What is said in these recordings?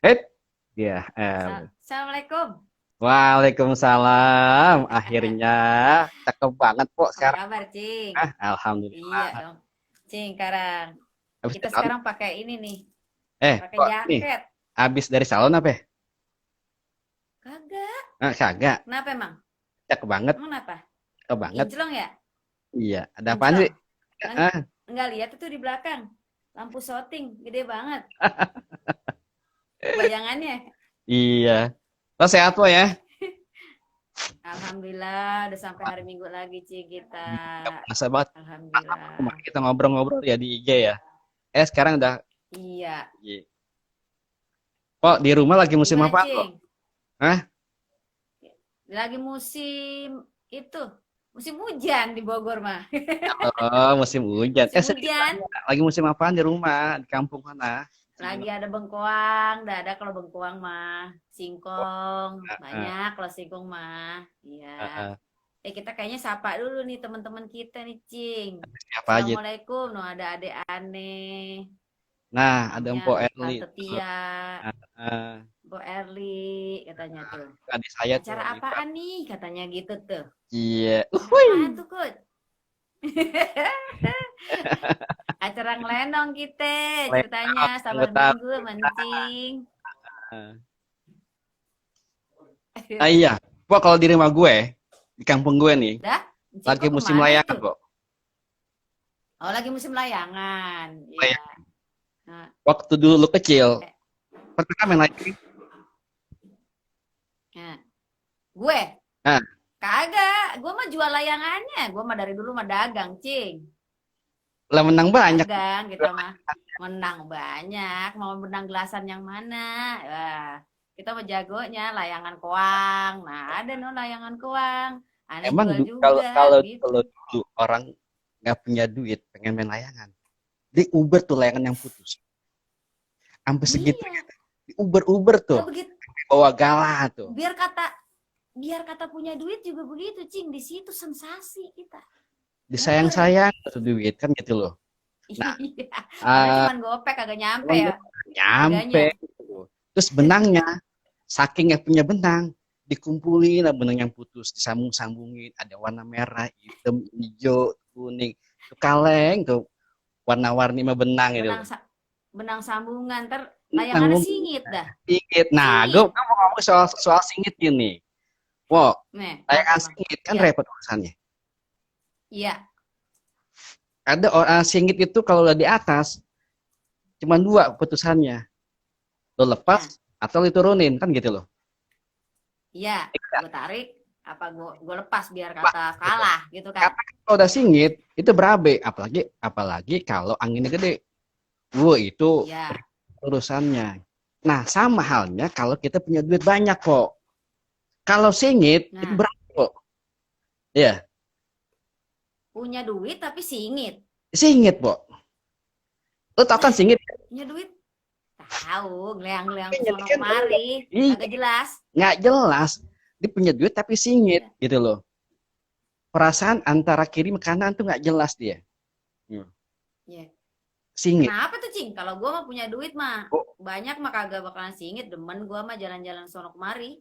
Eh, ya. Assalamualaikum. Waalaikumsalam. Akhirnya cakep banget kok Apa sekarang. kabar, Cing? Iya Alhamdulillah. dong. Cing, sekarang Habis kita dari salon? sekarang pakai ini nih, pakai Kok nih? jaket. Habis dari salon apa ya? Kagak. Kagak. Kenapa emang? Cakep banget. Emang kenapa? Cakep banget. Kinclong ya? Iya. Ada apaan sih? Kinclong. Ah, Enggak lihat itu di belakang. Lampu syuting gede banget. Bayangannya. iya. Lo sehat lo ya? Alhamdulillah udah sampai hari Minggu lagi, Cing, kita. Gak masa banget. Alhamdulillah. Kemarin kita ngobrol-ngobrol ya di IG ya. Sekarang udah. Iya. Iya. Kok di rumah lagi musim Gimana, apa kok? Cing? Hah? Lagi musim itu, musim hujan di Bogor mah. Oh, musim hujan. Musim Serius hujan, lagi musim apaan di rumah? Di kampung mana? lagi Gimana? ada bengkoang, udah ada kalau bengkoang mah, Oh, singkong, heeh, banyak kalau singkong mah. Iya. heeh. Kita kayaknya sapa dulu nih teman-teman kita nih, Cing. Siapa aja? Assalamualaikum, no ada adek aneh, Nah, ada namanya Mpok Erli. Tante Tia, Heeh. Bu Erli, katanya tuh. Adik saya tuh Acara Ipan. apaan nih? Katanya gitu tuh. Iya. Acara apaan tuh, Kut? Acara ngelenong kita ceritanya sabar Anggota. minggu mancing. Iya. Pok kalau di rumah gue, di kampung gue nih, Dah, mancing lagi kok musim kemana layangan, itu? Pok. Oh, lagi musim layangan. Ya. Nah, Waktu dulu lu kecil, eh, pernah kan main layangan? nah. Gue Nah, kagak, gue mah jual layangannya. Gue mah dari dulu mah dagang, Cing. lah menang banyak. Dagang kita mah menang banyak, mau menang gelasan yang mana? Wah, kita mah jagonya layangan koang. Nah, ada no layangan koang. Aneh Emang jual kalau juga kalau gitu. kalau dulu orang nggak punya duit, pengen main layangan, di Uber tuh layangan yang putus. Sampai segitu Iya, di Uber tuh lah begitu. bawa galah tuh. Biar kata biar kata punya duit juga begitu, Cing. Di situ sensasi kita. Uber. Disayang-sayang tuh duit kan gitu loh. Nah, Iya. Padahal uh, cuman gopek kagak nyampe emang ya gue nyampe harganya. gitu. Terus benangnya, saking yang punya benang, dikumpulin lah benang yang putus, disambung-sambungin, ada warna merah, hitam, hijau, kuning, tuh kaleng tuh warna-warni mah benang gitu Benang loh. benang sambungan ter layangannya Sambung singit dah. singit. Nah, gue Singit. mau ngomong soal soal singit gini. Wow, Nih, kenapa layangan emang? singit kan Iya, repot urusannya. iya. Ada orang singit itu kalau udah di atas, cuma dua putusannya. Lo lepas Nah, atau lo turunin kan gitu loh. iya. Gue tarik apa gue lepas biar kata Gitu. kalah gitu kan. Karena kalau udah singit itu berabe, apalagi apalagi kalau anginnya gede. Itu Iya. urusannya. Nah, sama halnya kalau kita punya duit banyak kok. Kalau singit itu Nah, berabe kok. Ya, punya duit tapi singit. singit kok. Lo tau kan Lah, singit? punya duit tahu, geleang-geleang Singit sono kan kemari, iya, agak jelas. nggak jelas. Dia punya duit tapi singit Iya. gitu loh. Perasaan antara kiri ke kanan tuh nggak jelas dia. Hmm. Iya. Singit. Kenapa tuh, Cing? Kalau gua mah punya duit mah Oh, banyak mah kagak bakalan singit, demen gua mah jalan-jalan sono kemari.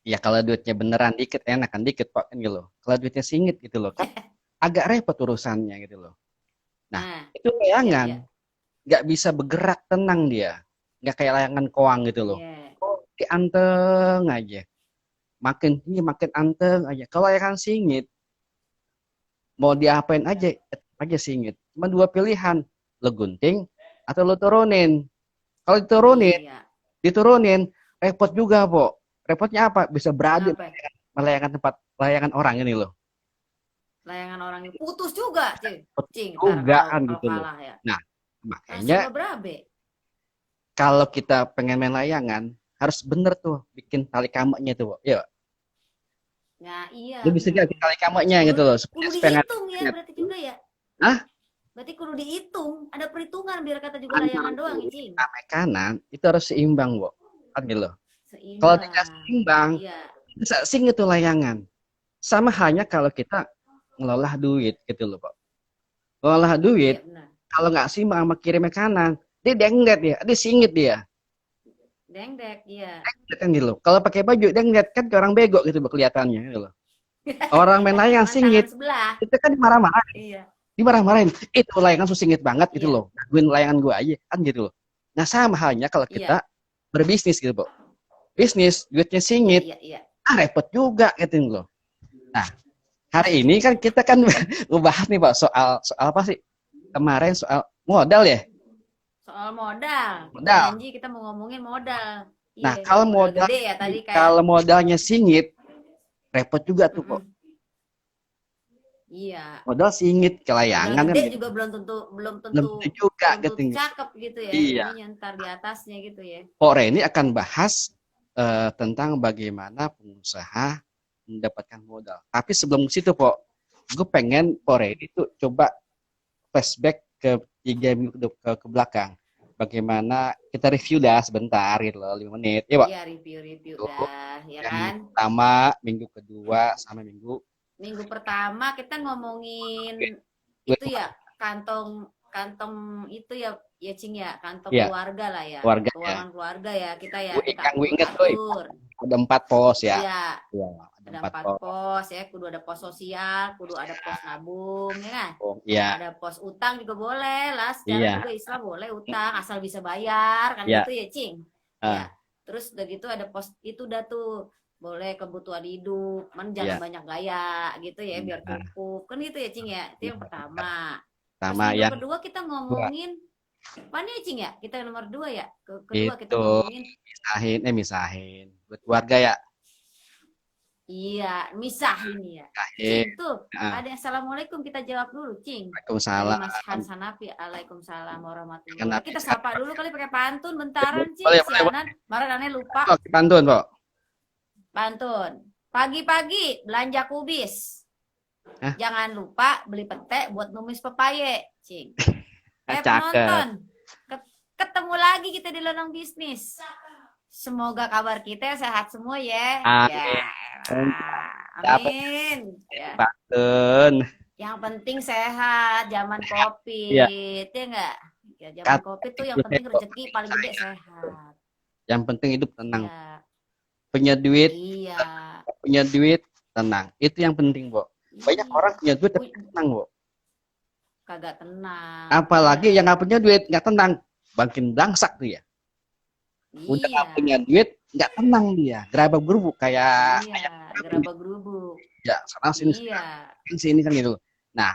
ya kalau duitnya beneran dikit enak kan dikit pak kan gitu loh. Kalau duitnya singit gitu loh kan agak repot urusannya gitu loh. Nah Nah, itu iya layangan iya. nggak bisa bergerak tenang dia, nggak kayak layangan koang gitu loh. Iya. Oh, dianteng aja, makin tinggi makin anteng aja. Kalau layangan singit mau diapain aja singit. Cuma dua pilihan, lo gunting atau lo turunin. Kalau Iya. diturunin repot juga po. Repotnya apa? Bisa beradu Kenapa? melayangan tempat layangan orang ini loh. Layangan orang ini putus juga, Cing. Cing, ntar Juga kalau kan kalau gitu loh. kalah ya. Nah, Nasibnya makanya berabe. kalau kita pengen main layangan harus bener tuh bikin tali kameknya tuh. Ya, Nah, iya lu bisa benar. ganti tali kameknya Kudu gitu loh kudu supaya nggak dihitung ya ingat. berarti juga ya. Ah, Berarti kudu dihitung. Ada perhitungan biar kata juga antara layangan doang, ya, kiri Cing. sama kanan itu harus seimbang, Bo. Kan gitu loh. Kalau tidak Seimbang. seimbang, Iya. bisa sing itu layangan. Sama halnya kalau kita ngelola duit gitu loh, Pak. Ngelola duit, Iya benar. kalau nggak seimbang sama kiri sama kanan, dia dengdet ya, dia singit dia. Dengdek, iya. Kan gitu loh. Kalau pakai baju dia ngeliat kan kayak orang bego gitu loh kelihatannya gitu loh. Orang main layangan Tangan singit sebelah. itu kan dimarah-marah, Iya, dimarah-marahin. Itu layangan singit banget gitu iya, loh. Gangguin layangan gua aja kan gitu loh. Nah, sama halnya kalau iya, kita berbisnis gitu, Pak. Bisnis duitnya iya, singit, iya, iya. repot juga gitu loh. Nah, hari Iya. ini kan kita kan ngebahas nih, Pak, soal soal apa sih? Kemarin soal modal ya? Soal modal. Kita Modal. janji kita mau ngomongin modal. Nah, Iya, kalau modal modal gede ya tadi kayak. kalau modalnya singit, repot juga tuh, Pak. Mm-mm. Iya. Modal singit ke Modal layangan kan gede gitu. juga belum tentu belum Belum tentu tentu juga belum tentu gitu. cakep gitu ya. Iya. Ini nyantar di atasnya gitu ya. Pore ini akan bahas tentang bagaimana pengusaha mendapatkan modal. Tapi sebelum ke situ, Pok, gue pengen Pore ini tuh coba flashback ke 3 minggu ke belakang. Bagaimana kita review dah sebentar gitu loh, 5 menit. Iya, Pak. Iya, review-review Tuh, dah, ya yang kan? minggu pertama, minggu kedua, sama minggu Minggu pertama kita ngomongin duit itu ya, kantong kantong itu ya, ya Cing ya, kantong ya keluarga lah ya, keluarga ya. keuangan keluarga ya, kita ya, Gue kita yang gue inget tuh atur. ada 4 pos ya. Iya, Iya, ada ada 4 4 pos. pos ya, kudu ada pos sosial, kudu ada pos nabung, ya kan? Oh, iya, Ada pos utang juga boleh lah, secara iya, juga Islam boleh utang asal bisa bayar kan iya. gitu ya Cing. Ya, Ah, terus udah gitu ada pos itu dah tuh, boleh kebutuhan hidup, man jangan iya. banyak gaya gitu ya biar Nah, cukup kan gitu ya Cing ya, itu yang pertama. Terus sama minggu yang kedua kita kedua ngomongin mana ya Cing ya, kita nomor 2 ya, kedua kita itu ngomongin. misahin buat keluarga ya. Iya, misah ini ya. Misahin. Cing, tuh Nah, ada yang assalamualaikum kita jawab dulu, Cing. Dari Waalaikumsalam. Mas Hans Hanafi, Waalaikumsalam warahmatullahi Kenapa wabarakatuh. Kita sekarang? sapa dulu kali pakai pantun bentaran, Boleh, Cing. boleh, boleh. Sianan, kemarin aneh lupa. Pok, pantun, Pok. Pantun. Pagi-pagi belanja kubis. Hah? Jangan lupa beli pete buat numis pepaye, Cing. Cakep. Penonton, ketemu lagi kita di Lenong Bisnis. Semoga kabar kita sehat semua ya. Amin. Ya, amin. Ya. Pantun. Yang penting sehat, zaman Iya. COVID, ya enggak? Ya, zaman COVID tuh yang penting rezeki paling gede sehat. Yang penting hidup tenang. Ya, Punya duit, iya. punya duit, tenang. Itu yang penting, Pok. Banyak Iya. orang punya duit tapi tenang, Pok. Kagak tenang. Apalagi Ya. yang nggak punya duit, nggak tenang. Makin bangsak tuh ya. Udah Iya. nggak punya duit, nggak tenang dia. Gerabak gerubuk kayak Iya, gerabak gerubuk. ya sana sini Iya. sini kan gitu. Nah,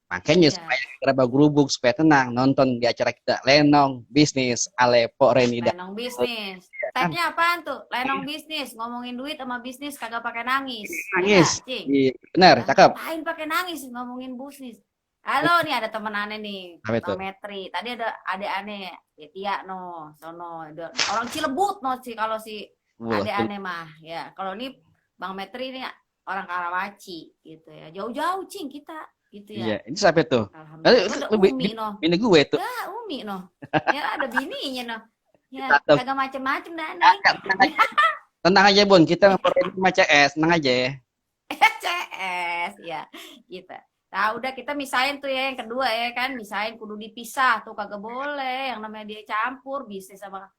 makanya Iya. supaya gerabak gerubuk supaya tenang nonton di acara kita Lenong Bisnis Alepo Renida. Lenong Bisnis. Tagnya apaan tuh? Lenong Bisnis. Ngomongin duit sama bisnis kagak pakai nangis. Nangis. Iya, Cing. Iya, benar, Lah, cakep. ngapain pakai nangis ngomongin bisnis? Halo nih ada temen aneh nih, Apa itu? Bang Metri. Tadi ada adek aneh, ya Tia no, sono. Orang Cilebut no sih kalau si Wah, adek aneh mah. Ya, kalau nih Bang Metri ini orang Karawaci gitu ya. Jauh-jauh Cing kita gitu iya, ya. ini siapa tuh? Alhamdulillah. Ada Umi no. Bini gue tuh. Ya, Umi no. Ya ada bininya no. Ya, Cakep. kagak macem-macem dah nih. Tenang aja, Bun. Kita ngelaporin sama CS, tenang aja. CS ya gitu. Nah udah kita misain tuh ya yang kedua ya kan, misain kudu dipisah tuh kagak boleh yang namanya dia campur bisnis sama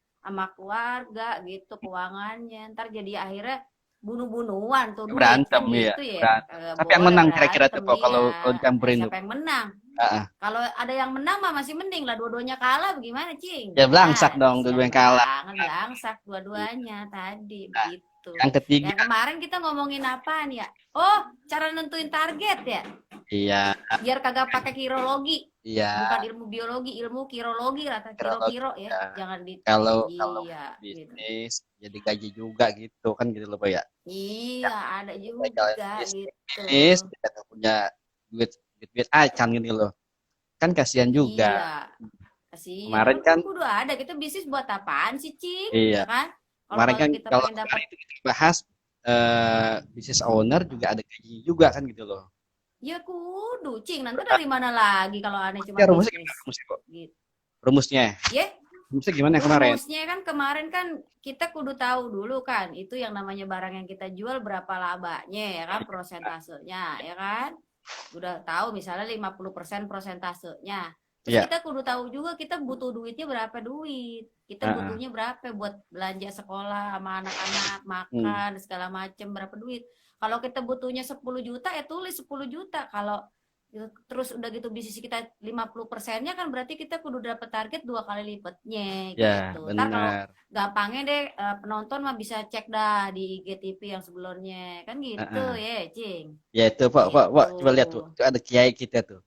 keluarga gitu keuangannya, ntar jadi akhirnya bunuh-bunuhan tuh duit Berantem kan ya, gitu ya. berantem. Tapi yang menang kira-kira tuh Pok, kalau campurin tuh. Siapa yang menang? Heeh. Kalau ada yang menang mah masih mending lah, dua-duanya kalah bagaimana Cing? Ya belangsak dong dua-dua yang kalah. Belangsak dua-duanya tadi begitu. Yang ketiga. Yang kemarin kita ngomongin apaan ya? Oh, cara nentuin target ya? Iya. Biar kagak pakai kirologi. Iya. Bukan ilmu biologi, ilmu kirologi lah, kiro-kiro ya. Ya. Jangan di Kalau iya, gitu. bisnis jadi gaji juga gitu kan gitu loh Pak ya. Iya, ada juga gitu. Bisnis kita nggak punya duit acan gitu loh. Kan kasihan juga. Iya. Kasihan. Kemarin kan udah ada, kita bisnis buat apaan sih, Cing? iya. Ya kan? Kemarin kan kita kalau pengen dapat itu kita bahas bisnis owner juga ada gaji juga kan gitu loh. ya kudu, Cing. Nanti dari mana lagi kalau aneh cuma Ya, rumusnya bisnis? gimana rumusnya kok? Gitu. Rumusnya. Ya, Rumusnya gimana kemarin? rumusnya kan kemarin kan kita kudu tahu dulu kan, itu yang namanya barang yang kita jual berapa labanya ya kan, prosentasenya ya kan. Udah tahu misalnya 50% prosentasenya. Terus Iya. kita kudu tahu juga kita butuh duitnya berapa duit. Kita Heeh. butuhnya berapa buat belanja sekolah sama anak-anak, Hmm. makan, segala macem berapa duit. Kalau kita butuhnya 10 juta ya tulis 10 juta. Kalau terus udah gitu bisnis kita 50%-nya kan berarti kita kudu dapet target 2 kali lipatnya Ya, gitu. Ntar kalau benar. gampangnya deh penonton mah bisa cek dah di IGTV yang sebelumnya. Kan gitu Heeh. ya, Cing. Ya itu Pak, Gitu. coba lihat tuh. Itu ada kiai kita tuh.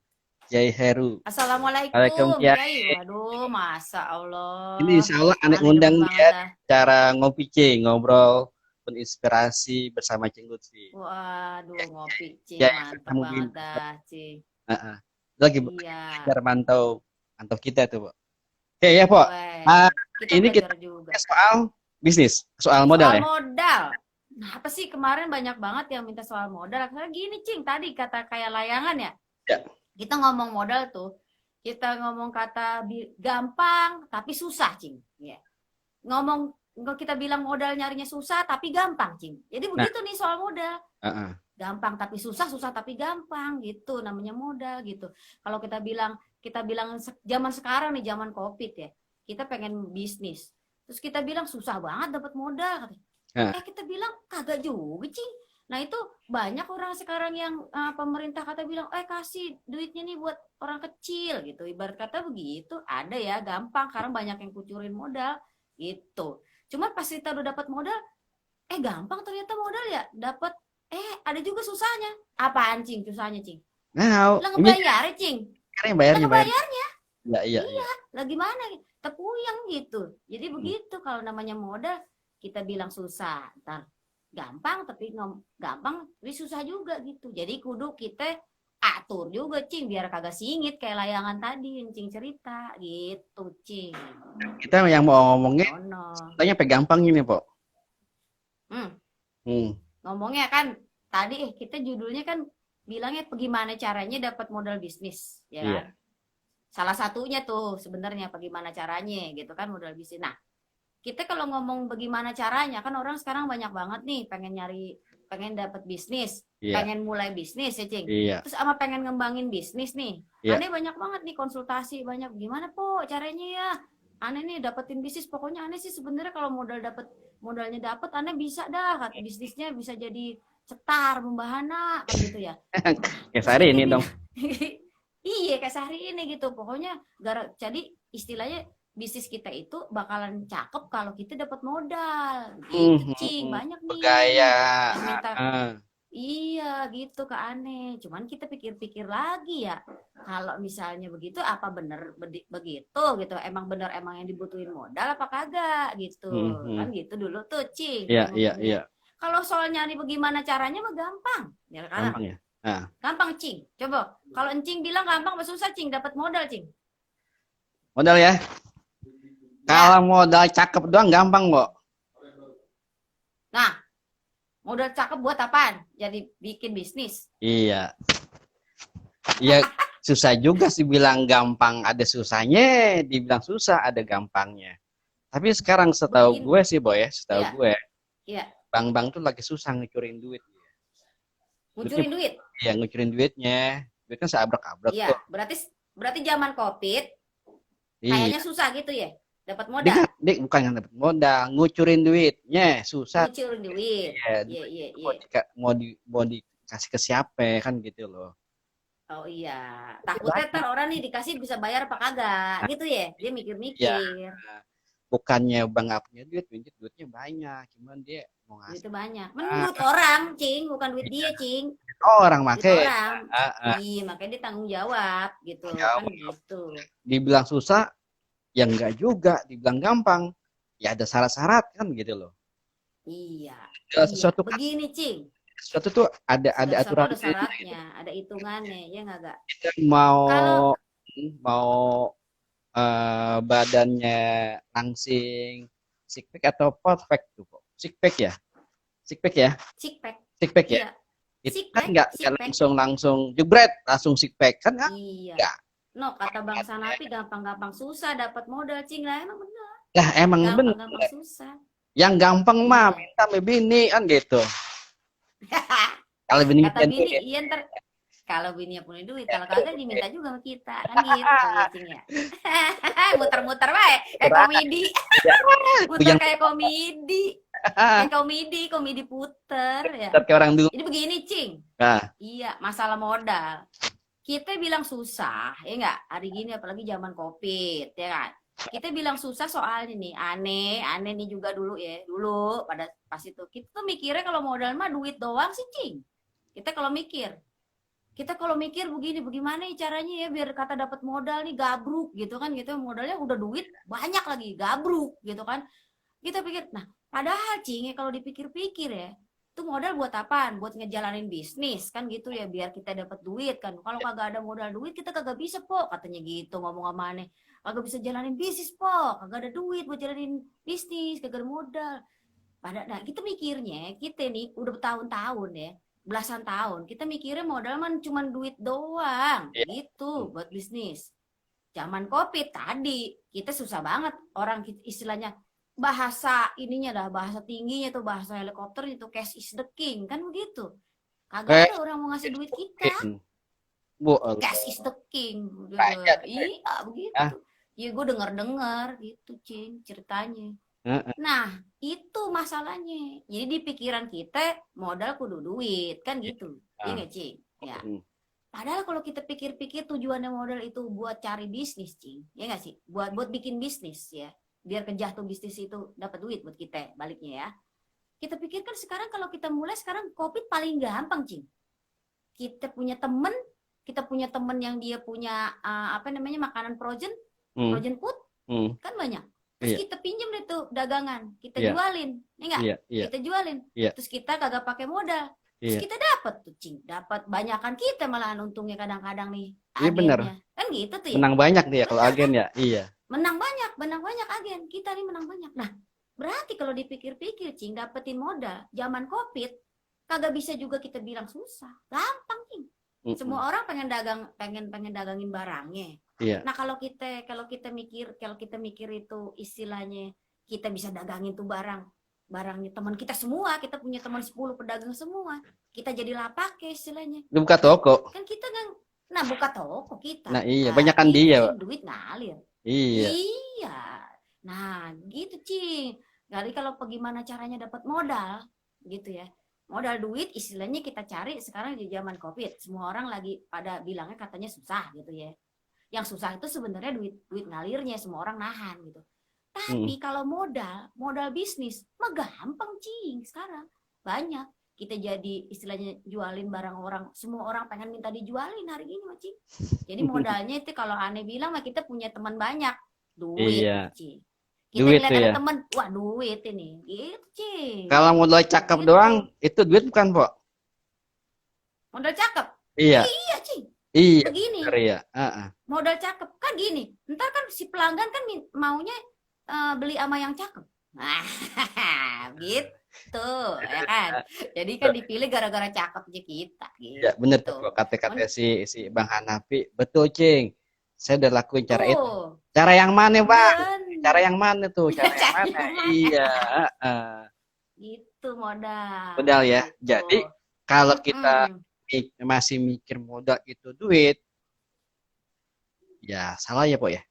Kiai Heru. Assalamualaikum, Waalaikumsalam. Kiai. Waduh, masa Ini Allah. insya Allah anak Aneh demen undang banget dia dah. cara ngopi ngobrol menginspirasi bersama Cing Lutfi. Waduh, ngopi, Cing. Kiai Mantap kamu banget dah, Cing. Heeh. Lagi Iya. belajar mantau mantau kita tuh, Pak. Oke ya, Pak. Weh, kita Ini kita belajar juga. soal bisnis, soal modal Soal ya. modal. Nah, apa sih kemarin banyak banget yang minta soal modal. Karena gini, Cing, tadi kata kayak layangan ya. Ya. Kita ngomong modal tuh, kita ngomong kata gampang tapi susah, Cing. Ya. Ngomong kita bilang modal nyarinya susah tapi gampang, Cing. Jadi Nah, begitu nih soal modal. heeh. Gampang tapi susah, susah tapi gampang gitu namanya modal gitu. Kalau kita bilang zaman sekarang nih zaman Covid ya. Kita pengen bisnis. Terus kita bilang susah banget dapat modal. Nah, Kita bilang kagak juga, Cing. Nah, itu banyak orang sekarang yang pemerintah kata bilang, kasih duitnya nih buat orang kecil gitu. Ibarat kata begitu, ada ya gampang karena banyak yang kucurin modal gitu. Cuma pas kita udah dapat modal, gampang ternyata modal ya dapat. Ada juga susahnya. Apaan, Cing? Susahnya, Cing? nah, Lah ini ngebayar, Cing. kan Lah bayarnya bayar. ngebayar. Ya, iya, iya. Lah gimana? Tepuyang gitu. Jadi begitu kalau namanya modal kita bilang susah. Ntar gampang tapi gampang tapi susah juga gitu. Jadi kudu kita atur juga, Cing, biar kagak singit kayak layangan tadi yang Cing cerita gitu, Cing. Kita yang mau ngomongnya, Ono. tanya gampang ini, Pak. Hmm. Ngomongnya kan tadi kita judulnya kan bilangnya bagaimana caranya dapat modal bisnis, ya kan? Iya. Salah satunya tuh sebenarnya bagaimana caranya gitu kan modal bisnis. Nah, kita kalau ngomong bagaimana caranya kan orang sekarang banyak banget nih pengen dapat bisnis, Iya. pengen mulai bisnis ya, Cing. Iya. Terus sama pengen ngembangin bisnis nih. Iya. Aneh banyak banget nih konsultasi banyak gimana po caranya ya. Aneh nih dapetin bisnis, pokoknya aneh sih sebenarnya kalau modalnya dapet aneh bisa dah bisnisnya bisa jadi cetar membahana kan gitu ya. Kayak sehari ini dong. Iya kayak sehari ini gitu pokoknya jadi istilahnya bisnis kita itu bakalan cakep kalau kita dapat modal gitu, Cing. Banyak nih Gaya. yang minta iya gitu ke aneh. Cuman kita pikir-pikir lagi ya kalau misalnya begitu apa bener begitu gitu, emang bener emang yang dibutuhin modal apa kagak gitu. Kan gitu dulu tuh, Cing. Iya, iya. Kalau soal nyari bagaimana caranya mah gampang ya kan. Gampang ya. Nah. Gampang, Cing. Coba kalau Encing bilang gampang apa susah, Cing, dapat modal, Cing? Modal ya. Kalau modal cakep doang gampang, Mbok. Nah, modal cakep buat apaan? Jadi bikin bisnis. Iya. Ya susah juga sih bilang gampang, ada susahnya, dibilang susah ada gampangnya. Tapi sekarang setahu gue sih, Boy ya, setahu gue. Iya. Bank-bank tuh lagi susah ngucurin duit. Ngucurin duit? Iya, ngucurin duitnya. Duit kan seabrek-abrek tuh. Iya, berarti zaman Covid kayaknya susah gitu ya? Dapat modal. Dia bukan yang dapat modal, ngucurin duitnya susah. Ngucurin duit. Iya. Mau dikasih ke siapa kan gitu loh. Oh iya, takutnya ntar orang nih dikasih bisa bayar apa kagak gitu ya? Dia mikir-mikir. Ya. Bukannya bang nggak punya duitnya banyak, cuman dia mau ngasih. Duitnya banyak. Menurut orang, Cing, bukan duit dia, Cing. Orang make. Iya, makanya dia tanggung jawab gitu, kan gitu. Dibilang susah, ya enggak juga. Dibilang gampang, ya ada syarat-syarat kan gitu loh. Iya. Sesuatu begini, Cing. Sesuatu tuh ada aturan, ada syaratnya, ada hitungannya, ya enggak? Kita mau badannya langsing, six pack atau perfect tuh kok? Six pack ya? Six pack ya? Six pack ya? Itu kan enggak langsung jebret, langsung six pack kan? Iya. Enggak. No, kata Bang Sanapi gampang-gampang susah dapat modal, Cing. Lah emang benar. Lah emang benar. Gampang susah. Yang gampang mah minta bini kan gitu. Kalau bini kata bini, iya ntar Kalau bininya punya duit, kalau kagak diminta juga sama kita. Kan gitu ya, Cing ya. Muter-muter baik, kayak komedi. Muter Bujang kayak komedi. Kayak komedi puter ya. kayak orang dulu. Jadi begini, Cing. Nah, Iya, masalah modal. Kita bilang susah, ya enggak? Hari gini apalagi zaman Covid, ya kan? Kita bilang susah soalnya nih, aneh nih juga dulu ya. Dulu pada pas itu kita tuh mikirnya kalau modal mah duit doang sih, Cing. Kita kalau mikir begini, bagaimana ya caranya ya biar kata dapat modal nih gabruk gitu kan gitu, modalnya udah duit banyak lagi gabruk gitu kan. Kita pikir, nah padahal Cing ya kalau dipikir-pikir ya, itu modal buat apaan? Buat ngejalanin bisnis kan gitu ya, biar kita dapat duit kan. Kalau kagak ada modal duit kita kagak bisa po, katanya gitu ngomong sama aneh. Kagak bisa jalanin bisnis po, kagak ada duit buat jalanin bisnis, kagak ada modal. Padahal, nah kita mikirnya, kita nih udah bertahun-tahun ya, belasan tahun, kita mikirnya modal mah cuma duit doang, iya. gitu buat bisnis. Zaman Covid tadi, kita susah banget orang istilahnya bahasa ininya dah, bahasa tingginya tuh, bahasa helikopter itu cash is the king, kan begitu. Kagak Kayak ada orang mau ngasih duit kita. Bu, Cash is the king. banyak. Iya, Ah, begitu. Iya, gue denger-denger gitu, Cing, ceritanya. heeh. Nah, itu masalahnya. Jadi di pikiran kita modal kudu duit, kan gitu. Iya Ah, nggak, Cing? Ya. hmm. Padahal kalau kita pikir-pikir tujuannya modal itu buat cari bisnis, Cing. Ya nggak sih? Buat bikin bisnis ya. Biar kejah tuh bisnis itu dapat duit buat kita baliknya ya. Kita pikirkan sekarang kalau kita mulai sekarang Covid paling gampang, Cing. Kita punya temen yang dia punya apa namanya makanan frozen, Hmm. frozen food Hmm. kan banyak. Terus Iya, kita pinjam deh tuh dagangan, kita iya, jualin, ya enggak? iya, iya, Kita jualin. iya, Terus kita kagak pakai modal. Terus iya. kita dapat tuh, Cing. Dapat banyakan kita malahan untungnya kadang-kadang nih Iya benar. agennya. Kan gitu tuh ya. Menang banyak dia kalau Menang agen kan? ya. Iya. Menang banyak agen. Kita nih menang banyak. Nah, berarti kalau dipikir-pikir, Cing, dapetin modal zaman Covid kagak bisa juga kita bilang susah. Gampang, Cing. Mm-mm. Semua orang pengen dagangin barangnya. Iya. Nah, kalau kita mikir itu istilahnya kita bisa dagangin tuh barangnya teman kita semua, kita punya teman 10 pedagang semua. Kita jadi lapak ya istilahnya. Dia buka toko. Kan kita kan buka toko kita. Nah, iya, Nah, banyak kan gitu, dia, Cing, Pak. duit ngalir. Iya. Iya. Nah, gitu, Cing. Jadi kalau bagaimana caranya dapat modal gitu ya. Modal duit istilahnya kita cari sekarang di zaman Covid. Semua orang lagi pada bilangnya katanya susah gitu ya. Yang susah itu sebenarnya duit ngalirnya, semua orang nahan gitu. Tapi kalau modal bisnis mah gampang, Cing, sekarang. Banyak. Kita jadi istilahnya jualin barang orang, semua orang pengen minta dijualin hari ini, Cing. Jadi modalnya itu kalau aneh bilang mah kita punya teman banyak. Duit, Iya. Cing. Kita Duit ngeliat tuh ada ya. teman, wah duit ini. Gitu, Cing. Kalau modal cakep Gitu. doang, itu duit bukan, Pak? Modal cakep. Iya. Iya, Cing. Iya. Begini. Bener ya. Heeh. Modal cakep kan gini, ntar kan si pelanggan kan maunya beli sama yang cakep. Nah, gitu ya kan. Jadi kan dipilih gara-gara cakep aja kita gitu. Ya, bener tuh kok kata-kata si Bang Hanafi. Betul, Cing. Saya udah lakuin cara itu. Tuh, Cara yang mana, Bang? bener. Cara yang mana tuh? Cara yang Cara mana? yang mana? Iya. heeh. Gitu modal. Modal ya. Gitu. Jadi kalau kita Mm-mm. masih mikir modal itu duit, ya salah ya, Pak ya?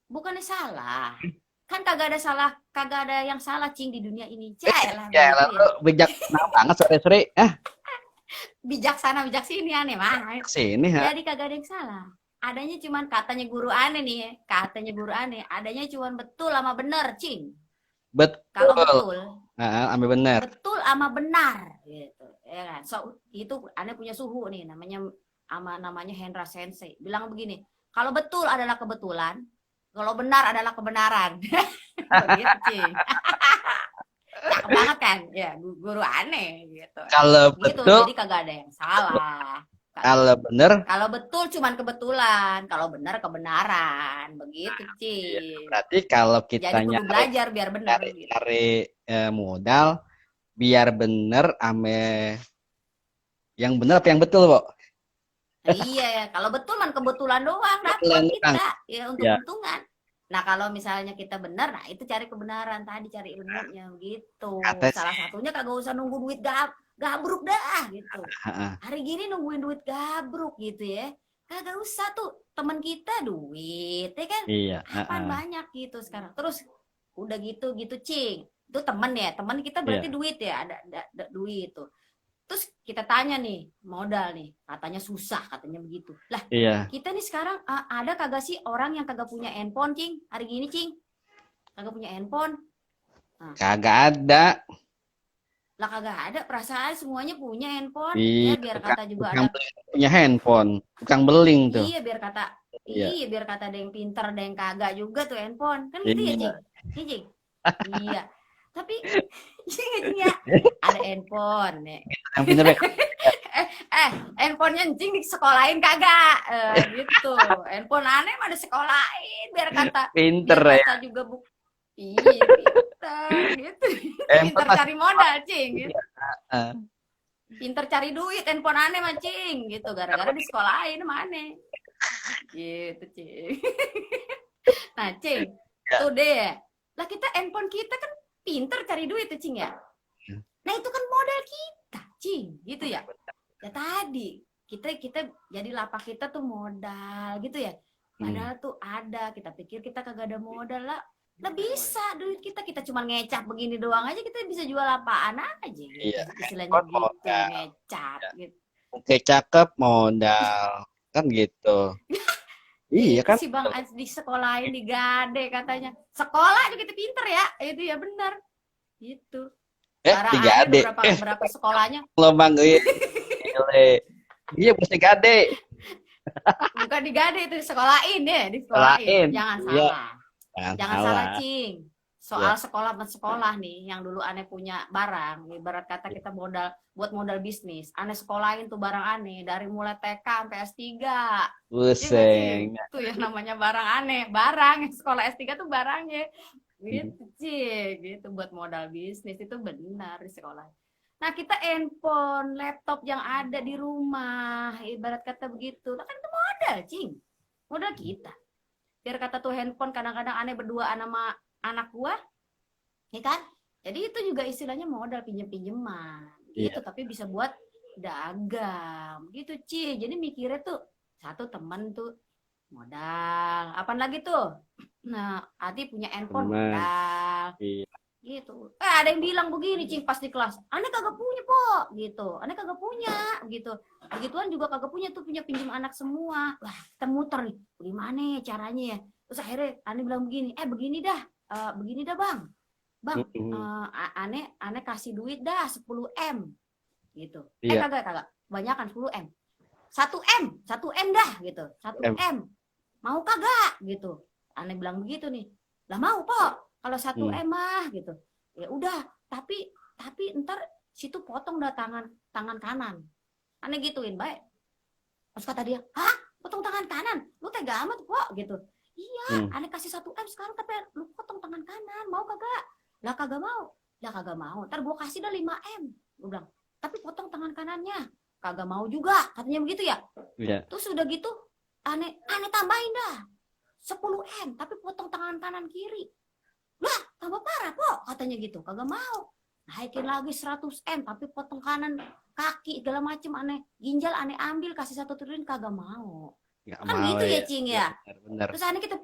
Bukannya salah. Kan kagak ada yang salah, Cing, di dunia ini. Jaelah Ya, begitu ya. lalu bijaksana banget sore-sore. Bijaksana bijak sini aneh mana. Sini, ha. Jadi kagak ada yang salah. Adanya cuman katanya guru aneh nih ya. Katanya guru aneh. Adanya cuman betul sama benar, Cing. Kalau Betul. betul. Ambil benar. Betul sama benar. Gitu. Ya kan? So, itu aneh punya suhu nih. Namanya Hendra Sensei. Bilang begini. Kalau betul adalah kebetulan. Kalau benar adalah kebenaran. Begitu, Cing. Cakep banget kan? Ya, guru aneh gitu. Kalau Gitu, betul, jadi kagak ada yang salah. kalau benar, Kalau betul cuman kebetulan, kalau benar kebenaran, begitu, iya. Cing. Berarti kalau Jadi kita kudu nyari belajar biar benar. nyari, Gitu. nyari modal, biar benar ame yang benar apa yang betul, Pak? Iya, kalau betul man kebetulan doang dapat Kebetulan kita doang. ya untuk Ya. untungan. Nah, kalau misalnya kita benar, nah itu cari kebenaran tadi, cari ilmunya gitu. Kata Salah satunya kagak usah nunggu duit gap, gabruk dah gitu. Heeh. Hari gini nungguin duit gabruk gitu ya. Kagak usah tuh, teman kita duit, ya kan? Iya, Apaan heeh. banyak gitu sekarang. Terus udah gitu Cing. Itu temen ya, teman kita berarti Iya, duit ya, ada duit tuh. Terus kita tanya nih, modal nih, katanya susah, katanya begitu. Lah, iya. kita nih sekarang ada kagak sih orang yang kagak punya handphone, Cing? Hari gini, Cing, kagak punya handphone. Nah, Kagak ada. lah kagak ada, perasaan semuanya punya handphone. Iya, Ya biar tukang, kata juga tukang ada, punya handphone, tukang beling tuh. iya biar kata, Iya, iya biar kata ada yang pinter, ada yang kagak juga tuh handphone. Kan gitu ya, Cing? iya. Iya, Cing? Iya. Tapi, iya nggak, Cing ya? Ada handphone, nih. Yang pinter ya. Handphonenya anjing disekolahin kagak, gitu. Handphone aneh mah disekolahin Pinter biar ya. kata juga iya pinter gitu. Pinter Handphone masih. cari modal, Cing, gitu. Heeh. Pinter cari duit handphone aneh mah, Cing, gitu. Gara-gara disekolahin sama aneh. Gitu, Cing. Nah, Cing, Ya. tuh deh. Lah kita handphone kita kan pinter cari duit tuh, Cing ya. Nah, itu kan modal kita, Cing, gitu ya. Ya tadi kita jadi lapak kita tuh modal gitu ya, padahal tuh ada, kita pikir kita kagak ada modal lah bisa duit kita cuma ngecap begini doang aja, kita bisa jual apaan aja gitu. Iya. Istilahnya Handphone gitu, modal. ngecap Ya. gitu. Oke, cakep modal. Kan gitu. Iya Itu kan? si Bang Ans di sekolahin di Gade katanya, sekolah juga kita pinter ya, itu ya benar gitu. Barang Tiga aneh adik. berapa sekolahnya, Lomang gile. Iya, mesti gade. bukan di Gade, itu disekolahin ya, disekolahin, Lain. jangan Iya, salah. Jangan salah, Cing. Soal Iya. sekolah nih, yang dulu aneh punya barang, ibarat kata kita buat modal bisnis. Aneh sekolahin tuh barang aneh dari mulai TK sampai S3. Iya nggak, Cing? Pusing. Tuh yang namanya barang aneh. Barang yang sekolah S3 tuh barangnya. Gitu, Cing. Gitu buat modal bisnis itu benar di sekolah. Nah, kita handphone, laptop yang ada di rumah, ibarat kata begitu. Nah, kan itu modal, Cing. Modal kita. Biar kata tuh handphone kadang-kadang aneh berdua sama anak gua, ya kan? Jadi itu juga istilahnya modal pinjem-pinjeman gitu, Iya. tapi bisa buat dagang gitu, Ci. Jadi mikirnya tuh satu temen tuh modal. Apaan lagi tuh? Nah, Ati punya handphone Teman. modal Iya. gitu. Ada yang bilang begini, Cing, pas di kelas. Aneh kagak punya, Po, gitu. Aneh kagak punya, gitu. Begituan juga kagak punya tuh, punya pinjam anak semua. Wah, kita muter nih. Gimana ya caranya ya? Terus akhirnya Aneh bilang begini, begini dah, Bang. Bang, aneh kasih duit dah 10 M gitu. Iya. Kagak. Banyakan 10 M. 1 M dah gitu. 1 M. Mau kagak gitu. Aneh bilang begitu nih. Lah mau, Po. Kalau 1 M mah gitu. Ya udah, tapi ntar situ potong dah tangan kanan. Aneh gituin, baik. Terus kata dia, "Hah? Potong tangan kanan? Lu tega amat, kok?" gitu. Iya, aneh kasih 1 M sekarang, tapi lu potong tangan kanan. Mau kagak? Lah kagak mau. Lah kagak mau. Ntar gue kasih dah 5 M. Gue bilang, tapi potong tangan kanannya. Kagak mau juga. Katanya begitu ya. Iya. Terus udah gitu, aneh tambahin dah 10 M, tapi potong tangan kanan kiri. Lah, tambah parah, Po. Katanya gitu. Kagak mau. Naikin lagi 100 M, tapi potong kanan kaki segala macem, aneh. Ginjal aneh ambil, kasih 1 triliun, kagak mau. Nggak Kan mau gitu ya, ya. Cing Iya, ya. benar. Terus aneh kita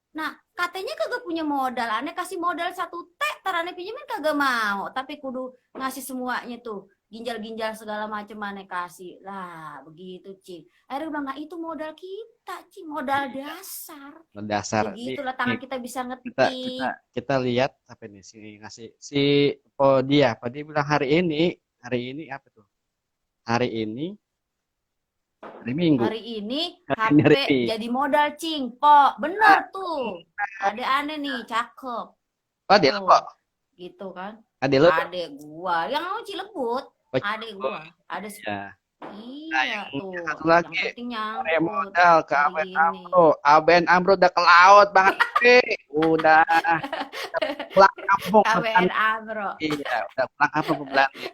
nah katanya kagak punya modal, aneh kasih modal 1 T, tar aneh pinjemin kagak mau, tapi kudu ngasih semuanya tuh, ginjal segala macam aneh kasih. Lah begitu, Cing. Akhirnya bilang, nah itu modal kita, Cing, modal dasar. Dasar. Begitulah Nih, tangan kita bisa kita ngetik. kita lihat apa nih si Podia bilang hari ini apa tuh? Hari ini hari Minggu. Hari ini Hari HP ini. jadi modal, Cing, Po. Bener tuh. Ada aneh nih, cakep. Dia lo kok. Gitu kan. Adek lo. Adek gua yang mau Cilebut. Oh, Adek gua. Ada ya. Iya tuh. Satu lagi. Yang penting nyangkut. Modal ke hari Aben ini. Amro. Aben Amro udah ke laut banget. Udah pulang kampung. KBN Amro. Iya, udah pulang kampung bulan ini.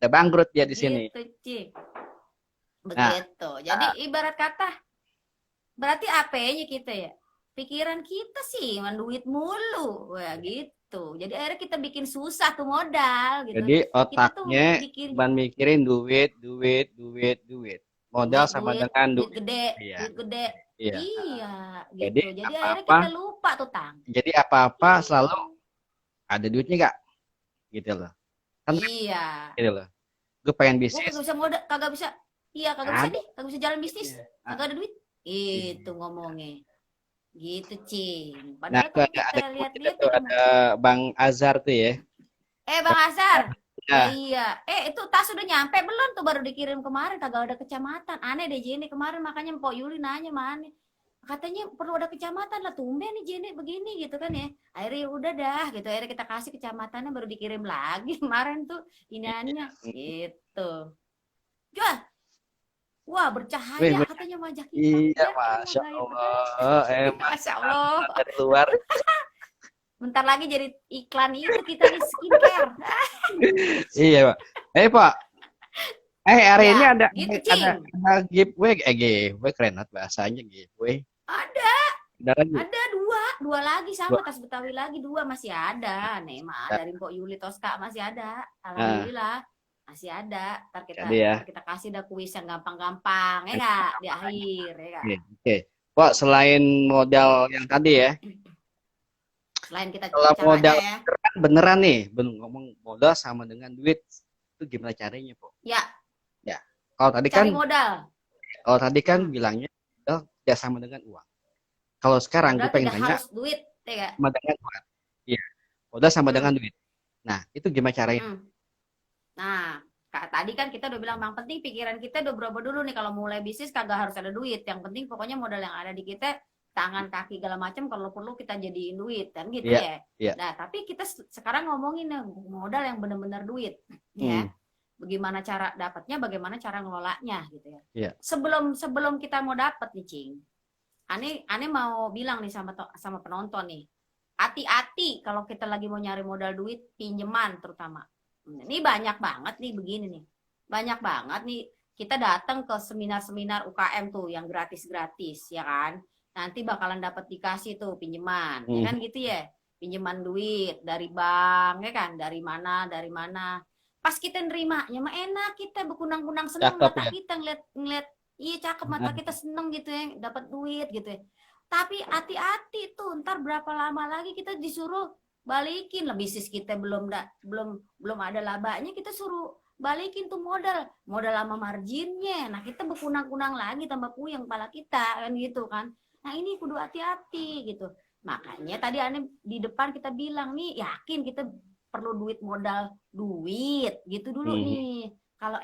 Udah bangkrut dia di sini. Gitu, Cing. Begitu. Jadi ibarat kata, berarti apa-nya kita ya? Pikiran kita sih, duit mulu. Wah, gitu. gitu. Jadi akhirnya kita bikin susah tuh modal gitu. Jadi Kita tuh otaknya bikin cuman mikirin duit, duit, duit, duit. Modal duit, sama duit, dengan duit duit. gede, Iya, duit gede. iya. Iya, Jadi gitu. Jadi akhirnya apa-apa, kita lupa tuh, Tang. jadi apa-apa selalu Iya. ada duitnya nggak? Gitu loh. Kan Iya. gitu loh. Gue pengen Gua bisnis, kagak bisa modal, kagak bisa. Iya, kagak bisa ada nih, kagak bisa jalan bisnis. duitnya. Kagak ada duit. Itu Iya. ngomongnya. Gitu, Cing. Nah, Padahal itu kalau ada kita teman kita lihat-lihat tuh, nih ke ada Bang Azhar tuh ya. Bang Asar. Lah Ya, iya. Itu tas udah nyampe belum tuh baru dikirim kemarin kagak ada kecamatan. Aneh deh Jenny kemarin makanya Mpok Yuli nanya mana. Katanya perlu ada kecamatan lah tumben nih Jenny begini gitu kan ya. Akhirnya ya udah dah gitu. Akhirnya kita kasih kecamatannya baru dikirim lagi kemarin tuh iniannya gitu. Jual. Wah, wih, bercahaya wih. katanya wajah kita. Iya, Ya elah Masya gaya bener. Allah, emang Masya Allah. dari luar. Bentar lagi jadi iklan itu kita nih skincare. Iya, Pak. Pak, hari ini Ya, ada gitu ada Cing. ada giveaway, giveaway keren banget bahasanya giveaway. Ada. Ada lagi. Ada dua lagi Dua. sama tas Betawi lagi dua masih ada. Nih mah Ya, dari Mpok Yuli Toska masih ada. nah, Alhamdulillah masih ada. jadi ya. Ntar kita kasih dah kuis yang gampang-gampang ya nggak di akhir ya nggak. Oke, oke. Pak, selain modal yang tadi ya, Selain kita kalau caranya modal ya. beneran nih, ngomong modal sama dengan duit, itu gimana caranya, Pak? Ya, Ya, kalau tadi kan, cari modal. bilangnya modal tidak sama dengan uang. Kalau sekarang gue Modal pengen tidak tanya harus duit ya nggak. sama dengan uang. Iya, modal sama dengan Hmm. duit. Nah, itu gimana caranya? Hmm. Nah, tadi kan kita udah bilang yang penting pikiran kita udah berubah dulu nih kalau mulai bisnis kagak harus ada duit. Yang penting pokoknya modal yang ada di kita tangan kaki segala macam kalau perlu kita jadiin duit kan gitu Iya, ya. iya. Nah, tapi kita sekarang ngomongin modal yang benar-benar duit ya. Hmm, Bagaimana cara dapatnya, bagaimana cara ngelolanya gitu ya. iya. Sebelum kita mau dapat nih, Cing. Aneh mau bilang nih sama penonton nih. Hati-hati kalau kita lagi mau nyari modal duit pinjaman terutama. Ini banyak banget nih begini nih. Banyak banget nih kita datang ke seminar-seminar UKM tuh yang gratis-gratis ya kan. Nanti bakalan dapat dikasih tuh pinjaman, ya Hmm, kan gitu ya. Pinjaman duit dari bank ya kan, dari mana. Pas kita nerimanya mah enak kita berkunang-kunang seneng cakep mata ya. kita ngeliat iya cakep Nah, mata kita seneng gitu ya dapat duit gitu ya. Tapi hati-hati tuh ntar berapa lama lagi kita disuruh balikin lah bisnis kita belum ada labanya kita suruh balikin tuh modal sama marginnya. Nah kita berkunang-kunang lagi tambah puyeng kepala kita kan gitu kan. Nah ini kudu hati-hati gitu. Makanya tadi aneh di depan kita bilang nih yakin kita perlu duit gitu dulu hmm, nih. Kalau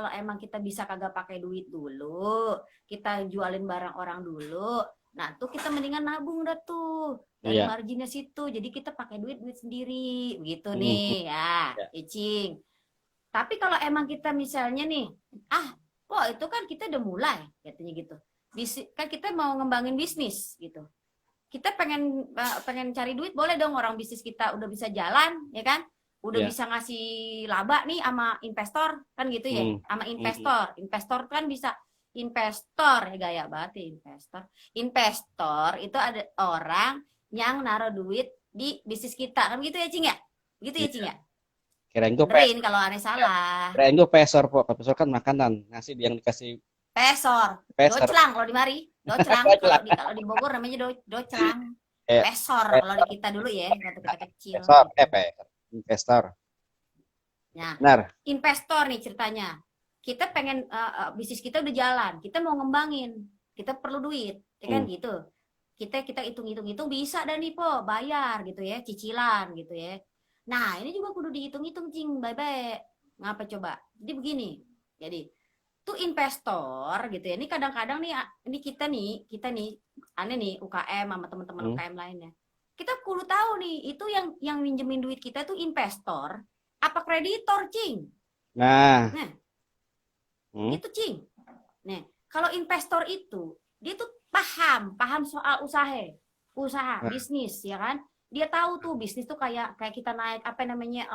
emang kita bisa kagak pakai duit dulu, kita jualin barang orang dulu. Nah, tuh kita mendingan nabung dah tuh dari iya. marginnya situ. Jadi kita pakai duit sendiri begitu Hmm, nih ya, ya. Icing. Tapi kalau emang kita misalnya nih, kok itu kan kita udah mulai katanya gitu. Kan kita mau ngembangin bisnis gitu. Kita pengen cari duit boleh dong orang bisnis kita udah bisa jalan ya kan? Udah Iya. bisa ngasih laba nih sama investor kan gitu ya. Hmm, Sama hmm, investor kan bisa investor ya gaya banget ya investor itu ada orang yang naruh duit di bisnis kita kan gitu ya Cing ya gitu ya Cing iya. ya Kirain gue benerin kalau aneh salah. kirain gue pesor, Pak. Pesor kan makanan. Ngasih yang dikasih Pesor pesor. docelang kalau di mari docelang kalau di Bogor namanya docelang. Eh, Pesor kalau di pesor, kita dulu ya waktu kita kecil pesor, gitu. pesor. Investor. Nah, Benar. investor nih ceritanya. Kita pengen bisnis kita udah jalan, kita mau ngembangin, kita perlu duit, ya kan Hmm, gitu. Kita hitung bisa dan nih po bayar gitu ya, cicilan gitu ya. Nah, ini juga kudu dihitung-hitung cing, bye-bye. Ngapa coba? Jadi begini. Jadi tuh investor gitu ya. Ini kadang-kadang nih ini kita nih aneh nih UKM sama teman-teman hmm. UKM lainnya. Kita kudu tahu nih, itu yang minjemin duit kita tuh investor apa kreditor, Cing? Nah, Nah, hmm, itu Cing. Nah, kalau investor itu dia tuh paham soal usaha, nah, bisnis ya kan? Dia tahu tuh bisnis tuh kayak kita naik apa namanya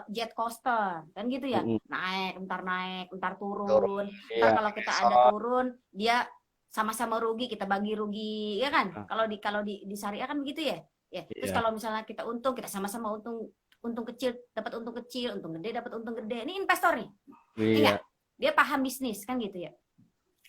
jet coaster kan gitu ya. hmm, Naik, entar turun. turun. Entar Iya, kalau kita ada pesor. turun, dia sama-sama rugi, kita bagi rugi ya kan? Nah, Kalau di syariah kan begitu ya. Ya, terus Iya. kalau misalnya kita untung, kita sama-sama untung, untung kecil dapat untung kecil, untung gede dapat untung gede. Ini investor nih. Iya. Enggak? Dia paham bisnis kan gitu ya.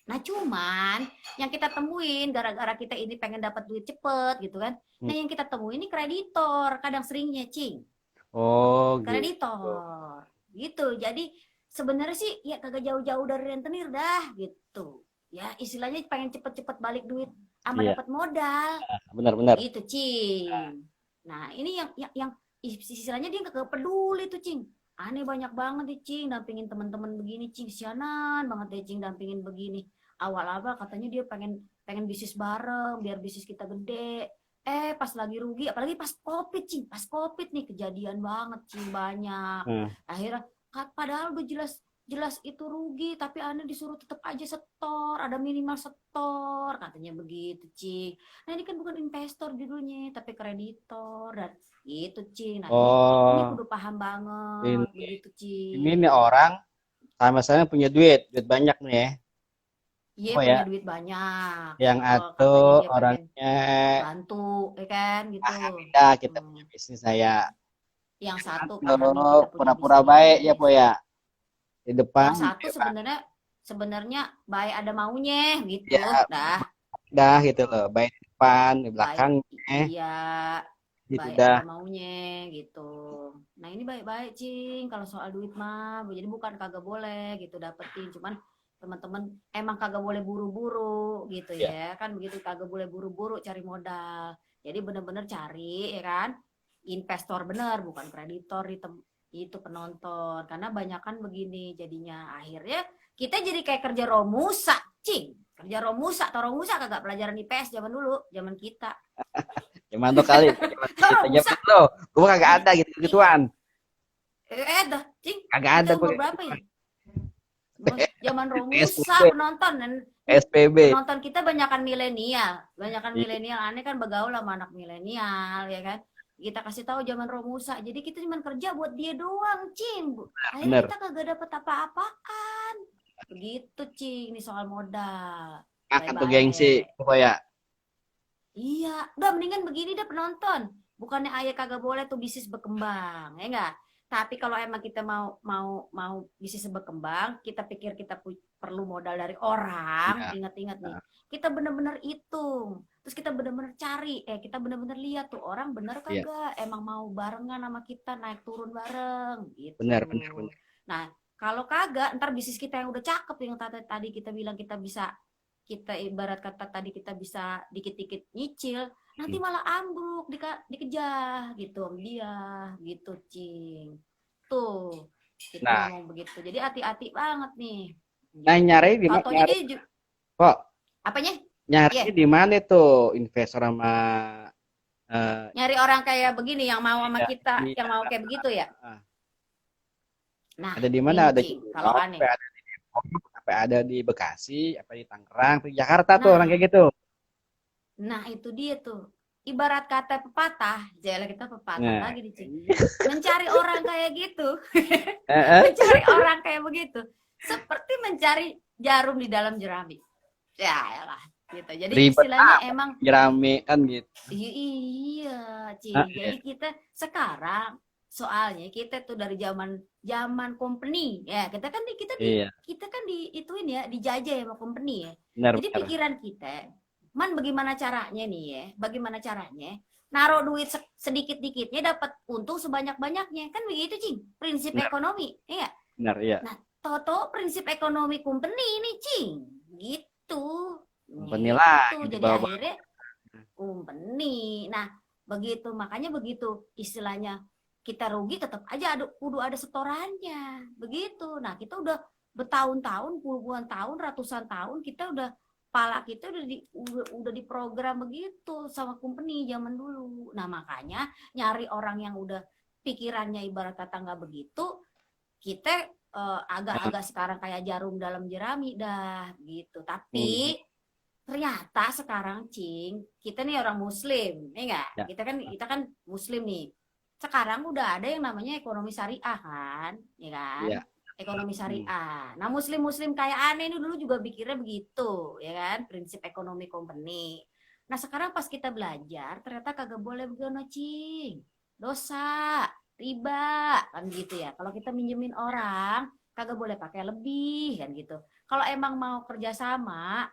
Nah, cuman yang kita temuin gara-gara kita ini pengen dapat duit cepet gitu kan. Nah, Hmm. yang kita temuin ini kreditor, kadang seringnya, Cing. Oh gitu. Kreditor. Gitu. Jadi sebenarnya sih ya kagak jauh-jauh dari rentenir dah gitu. Ya, istilahnya pengen cepet-cepet balik duit sama Iya, dapat modal. benar-benar. Gitu, Cing. Nah, ini yang istilahnya dia kagak peduli tuh, Cing. Aneh banyak banget nih, Cing, dampingin teman-teman begini, Cing. Sianan banget deh, Cing, dampingin begini. Awal-awal katanya dia pengen pengen bisnis bareng, biar bisnis kita gede. Pas lagi rugi, apalagi pas Covid, Cing. Pas Covid nih kejadian banget, Cing, banyak. Hmm. Akhirnya padahal udah jelas jelas itu rugi, tapi aneh disuruh tetap aja setor, ada minimal setor, katanya begitu, Cing. Nah, ini kan bukan investor judulnya, tapi kreditor dan itu, Cing. Nah, ini Oh, kudu paham ini banget begitu, ini nih Cing. orang sama-sama punya duit banyak nih ya. Iya, Oh punya ya, duit banyak. yang Katanya atuh dia pengen orangnya bantu, ya kan gitu. beda kita Hmm. punya bisnis saya. Yang satu pahamin Atuh kita punya pura-pura baik ya bisnis. po ya di depan. Yang satu sebenarnya sebenarnya baik ada maunya gitu. Ya Dah, dah gitu loh, baik di depan, di baik, belakang, iya, gitu baik dah. ada maunya gitu. Nah, ini baik-baik, Cing, kalau soal duit mah jadi bukan kagak boleh gitu dapetin, cuman teman-teman emang kagak boleh buru-buru gitu Ya, ya kan, begitu, kagak boleh buru-buru cari modal. Jadi bener-bener cari ya kan investor bener, bukan kreditor itu penonton, karena banyakan begini jadinya akhirnya kita jadi kayak kerja Romusa, Cing. Kerja Romusa atau Romusa kagak pelajaran IPS zaman dulu, zaman kita. gimana tuh kali zaman kita Romusa zaman lo, gua kagak ada gitu gituan, dah, Cing, kagak ada kita gua umur kayak berapa gituan. ya? Zaman Romusa SPB, penonton, dan SPB. penonton kita banyakan milenial, banyakan milenial, aneh kan bergaul sama anak milenial ya kan. Kita kasih tahu zaman Romusa, jadi kita cuma kerja buat dia doang, Cing. Akhirnya Bener, kita kagak dapet apa-apaan. Begitu, Cing, ini soal modal. makan tuh gengsi Baik-baik. pokoknya. Iya, udah mendingan begini deh penonton. Bukannya ayah kagak boleh tuh bisnis berkembang, ya enggak? Tapi kalau emang kita mau bisnis berkembang, kita pikir kita perlu modal dari orang, Ya, ingat-ingat nih. Kita benar-benar hitung. Terus kita benar-benar cari, kita benar-benar lihat tuh orang bener iya, kagak, emang mau barengan sama kita naik turun bareng bener bener gitu. bener. Nah, kalau kagak, ntar bisnis kita yang udah cakep yang tadi kita bilang kita bisa, kita ibarat kata tadi kita bisa dikit-dikit nyicil, nanti Hmm. malah ambruk, dikejar gitu om dia gitu, Cing. Tuh kita Nah, ngomong begitu, jadi hati-hati banget nih nah gitu. nyari di mana? Tautonya Nyari dia kok apanya, nyari ya di mana tuh investor sama eh nyari orang kayak begini yang mau sama ya, kita, ini yang mau kayak begitu ya. ah, Nah, ada di mana? gini, Ada di Cing, kalau Bulog, aneh, apa ada di Bekasi, apa di Tangerang, apa di Jakarta tuh orang nah kayak gitu. nah itu dia tuh, ibarat kata pepatah, jalan kita pepatah Nah, lagi nih, Cing, mencari orang kayak gitu. eh, Mencari orang kayak begitu seperti mencari jarum di dalam jerami. Ya lah, gitu. Jadi ribet istilahnya emang rame kan gitu. iya, Ah, Cing. iya. Jadi kita sekarang soalnya kita tuh dari zaman zaman company ya, Iya, kita kan di ituin ya, dijajah ya sama company ya. benar Jadi benar. pikiran kita, man bagaimana caranya nih ya, bagaimana caranya naruh duit sedikit-dikitnya dapat untung sebanyak-banyaknya, kan begitu, Cing, prinsip Benar, ekonomi ya. benar iya. Nah, toto prinsip ekonomi company ini, Cing, gitu. Company Gitu. lagi di Jadi bawah. akhirnya company. Nah, begitu, makanya begitu istilahnya kita rugi tetap aja kudu ada setorannya. Begitu. Nah, kita udah bertahun-tahun, puluhan tahun, ratusan tahun kita udah, pala kita udah diprogram begitu sama company zaman dulu. Nah, makanya nyari orang yang udah pikirannya ibarat kata nggak begitu, kita agak-agak sekarang kayak jarum dalam jerami dah gitu. Hmm, Tapi ternyata sekarang, Cing, kita nih orang muslim, ya enggak? ya, Kita kan muslim nih. Sekarang udah ada yang namanya ekonomi syariah kan, ya kan? iya. Ekonomi Hmm, syariah. Nah, muslim-muslim kayak aneh ini dulu juga pikirnya begitu, ya kan? Prinsip ekonomi company. Nah sekarang pas kita belajar ternyata kagak boleh begitu cing, dosa, riba kan gitu ya. Kalau kita minjemin orang kagak boleh pakai lebih kan gitu. Kalau emang mau kerjasama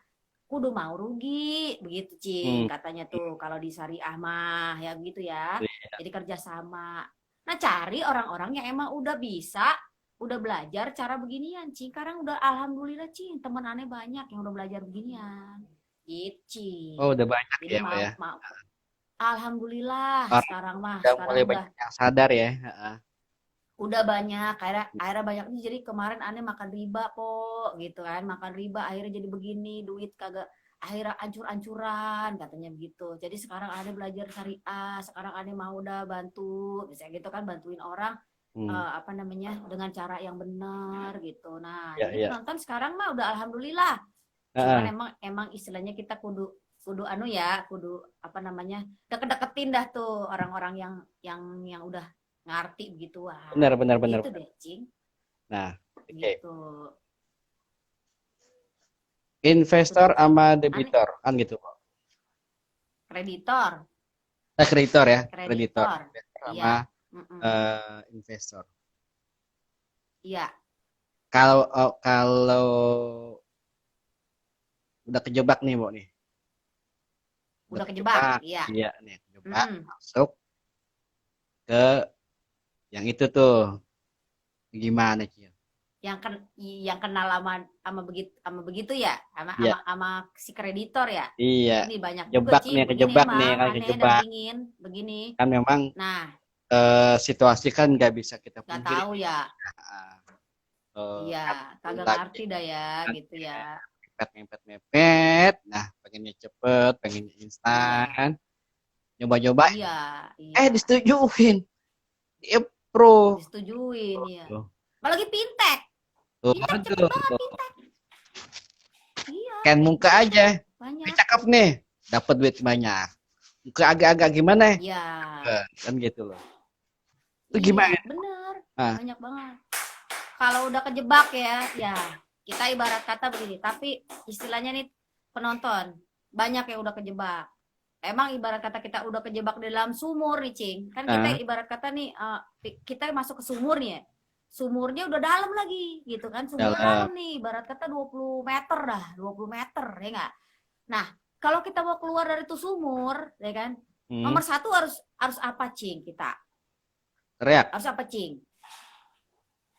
kudu mau rugi begitu cing Hmm. katanya tuh kalau di syariah mah ya gitu ya. Iya. Jadi kerjasama. Nah cari orang-orang yang emang udah bisa, udah belajar cara beginian cing. Sekarang udah alhamdulillah cing teman aneh banyak yang udah belajar beginian gitu Oh, cing. udah banyak Jadi ya, Mbak mau ya. mau alhamdulillah Orang sekarang mah udah sekarang mulai udah banyak yang sadar ya. Heeh. udah banyak akhirnya banyak nih jadi kemarin aneh makan riba kok gitu kan makan riba akhirnya jadi begini duit kagak akhirnya ancur-ancuran katanya begitu jadi sekarang aneh belajar syariah sekarang aneh mau udah bantu misalnya gitu kan bantuin orang Hmm. apa namanya dengan cara yang benar gitu nah Ya, jadi ya. penonton sekarang mah udah alhamdulillah cuman Heeh. emang istilahnya kita kudu kudu anu ya kudu apa namanya deket-deketin dah tuh orang-orang yang udah ngerti Benar, begituan benar, benar, gitu benar. deh cing Nah, oke. gitu itu Investor deh cing sama aneh debitor kan gitu, Pak. kreditor Kreditor ya, kreditor. kreditor Investor iya sama mm-mm. investor. Iya Kalau udah kejebak nih, Bu nih. Udah udah kejebak kejebak, iya iya nih, kejebak mm-mm. masuk ke yang itu tuh. Gimana, Cil? yang kenal sama begitu ya Iya, sama si kreditor ya iya. ini banyak juga Kejebak nih, cing begini kejebak nih, emang kan aneh dan kejebak. dingin begini Kan memang nah situasi kan nggak bisa kita nggak pungkiri tahu nih. ya Nah, iya kan kagak lagi ngerti dah ya kan gitu ya ya, mepet, mepet, mepet. Nah, pengennya cepet, pengennya iya instan. Nyoba-nyoba, iya iya disetujuin, di approve. disetujuin ya Tuh, apalagi fintech fintech cepet banget waduh, fintech iya kan muka aja, fintech ini banyak cakep nih, dapat duit banyak. Muka agak-agak gimana? ya Kan gitu loh. Itu iya gimana? bener Ah, banyak banget kalau udah kejebak ya kita ibarat kata begini tapi istilahnya nih penonton banyak yang udah kejebak emang ibarat kata kita udah kejebak di dalam sumur nih cing kan kita ah, ibarat kata nih kita masuk ke sumur nih ya sumurnya udah dalam lagi gitu kan sumurnya dalam. dalam nih ibarat kata 20 meter dah 20 meter ya nggak nah kalau kita mau keluar dari itu sumur ya kan Hmm, nomor satu harus apa cing kita teriak. harus apa cing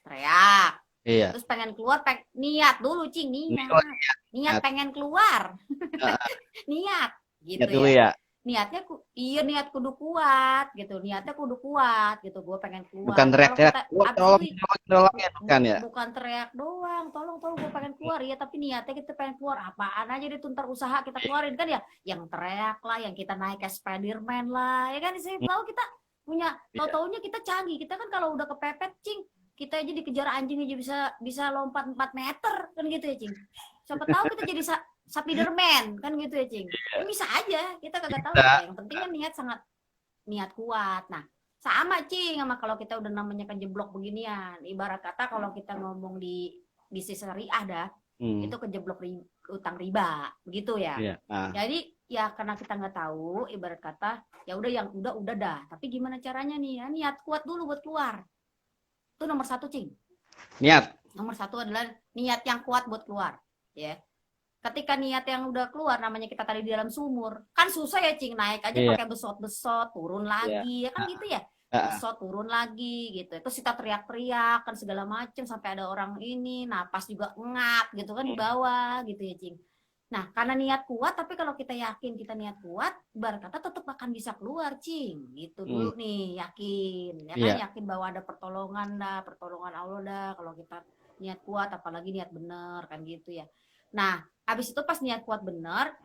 teriak Iya. terus pengen keluar niat dulu cing Ini oh, niat ingat. pengen keluar Ah, niat ingat gitu dulu ya ya. niatnya iya niat kudu kuat gitu niatnya kudu kuat gitu gue pengen Bukan keluar nah kalau teriak-teriak. kita Oh, abis tolong, itu tolong, tolong ya, bukan ya. bukan teriak doang tolong tolong gue pengen keluar ya tapi niatnya kita pengen keluar apaan aja deh tuntar usaha kita keluarin kan ya yang teriak lah yang kita naik ke Spiderman lah ya kan saya Hmm, tahu kita punya tahu iya. taunya kita canggih kita kan kalau udah kepepet cing kita aja dikejar anjing aja bisa bisa lompat 4 meter kan gitu ya cing siapa tahu kita jadi Spiderman kan gitu ya cing kan bisa aja kita kagak tahu Kita, ya yang penting kan niat sangat niat kuat nah sama cing sama kalau kita udah namanya kejeblok beginian ibarat kata kalau kita ngomong di bisnis syariah dah hmm, itu kejeblok utang riba begitu ya iya. Ah, jadi ya karena kita nggak tahu ibarat kata ya udah yang udah dah tapi gimana caranya nih ya niat kuat dulu buat keluar itu nomor satu cing niat. nomor satu adalah niat yang kuat buat keluar ya ketika niat yang udah keluar namanya kita tadi di dalam sumur kan susah ya cing naik aja Iya, pakai besot-besot turun iya. lagi ya kan Ah, gitu ya ah, besot turun lagi gitu itu kita teriak-teriak kan segala macem sampai ada orang ini napas juga ngap gitu kan di hmm, bawah gitu ya cing nah karena niat kuat tapi kalau kita yakin kita niat kuat ibarat kata tetap akan bisa keluar cing gitu hmm, dulu nih yakin ya kan iya. yakin bahwa ada pertolongan Allah dah kalau kita niat kuat apalagi niat bener kan gitu ya nah habis itu pas niat kuat bener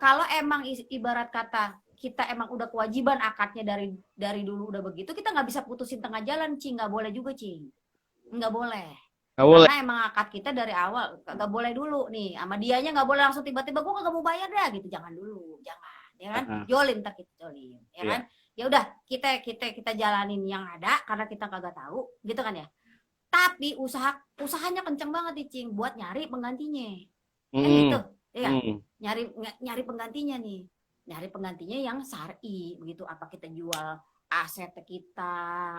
kalau emang ibarat kata kita emang udah kewajiban akadnya dari dulu udah begitu kita nggak bisa putusin tengah jalan cing nggak boleh juga cing nggak boleh Nggak boleh. karena emang akad kita dari awal nggak boleh dulu nih sama dianya nggak boleh langsung tiba-tiba gue nggak mau bayar dah gitu jangan dulu jangan ya kan Ah, jolim ntar kita jolim ya kan iya. ya udah kita jalanin yang ada karena kita kagak tahu gitu kan ya tapi usahanya kenceng banget nih cing buat nyari penggantinya kan gitu Hmm, ya hmm, nyari nyari penggantinya nih nyari penggantinya yang syar'i begitu. Apa kita jual aset kita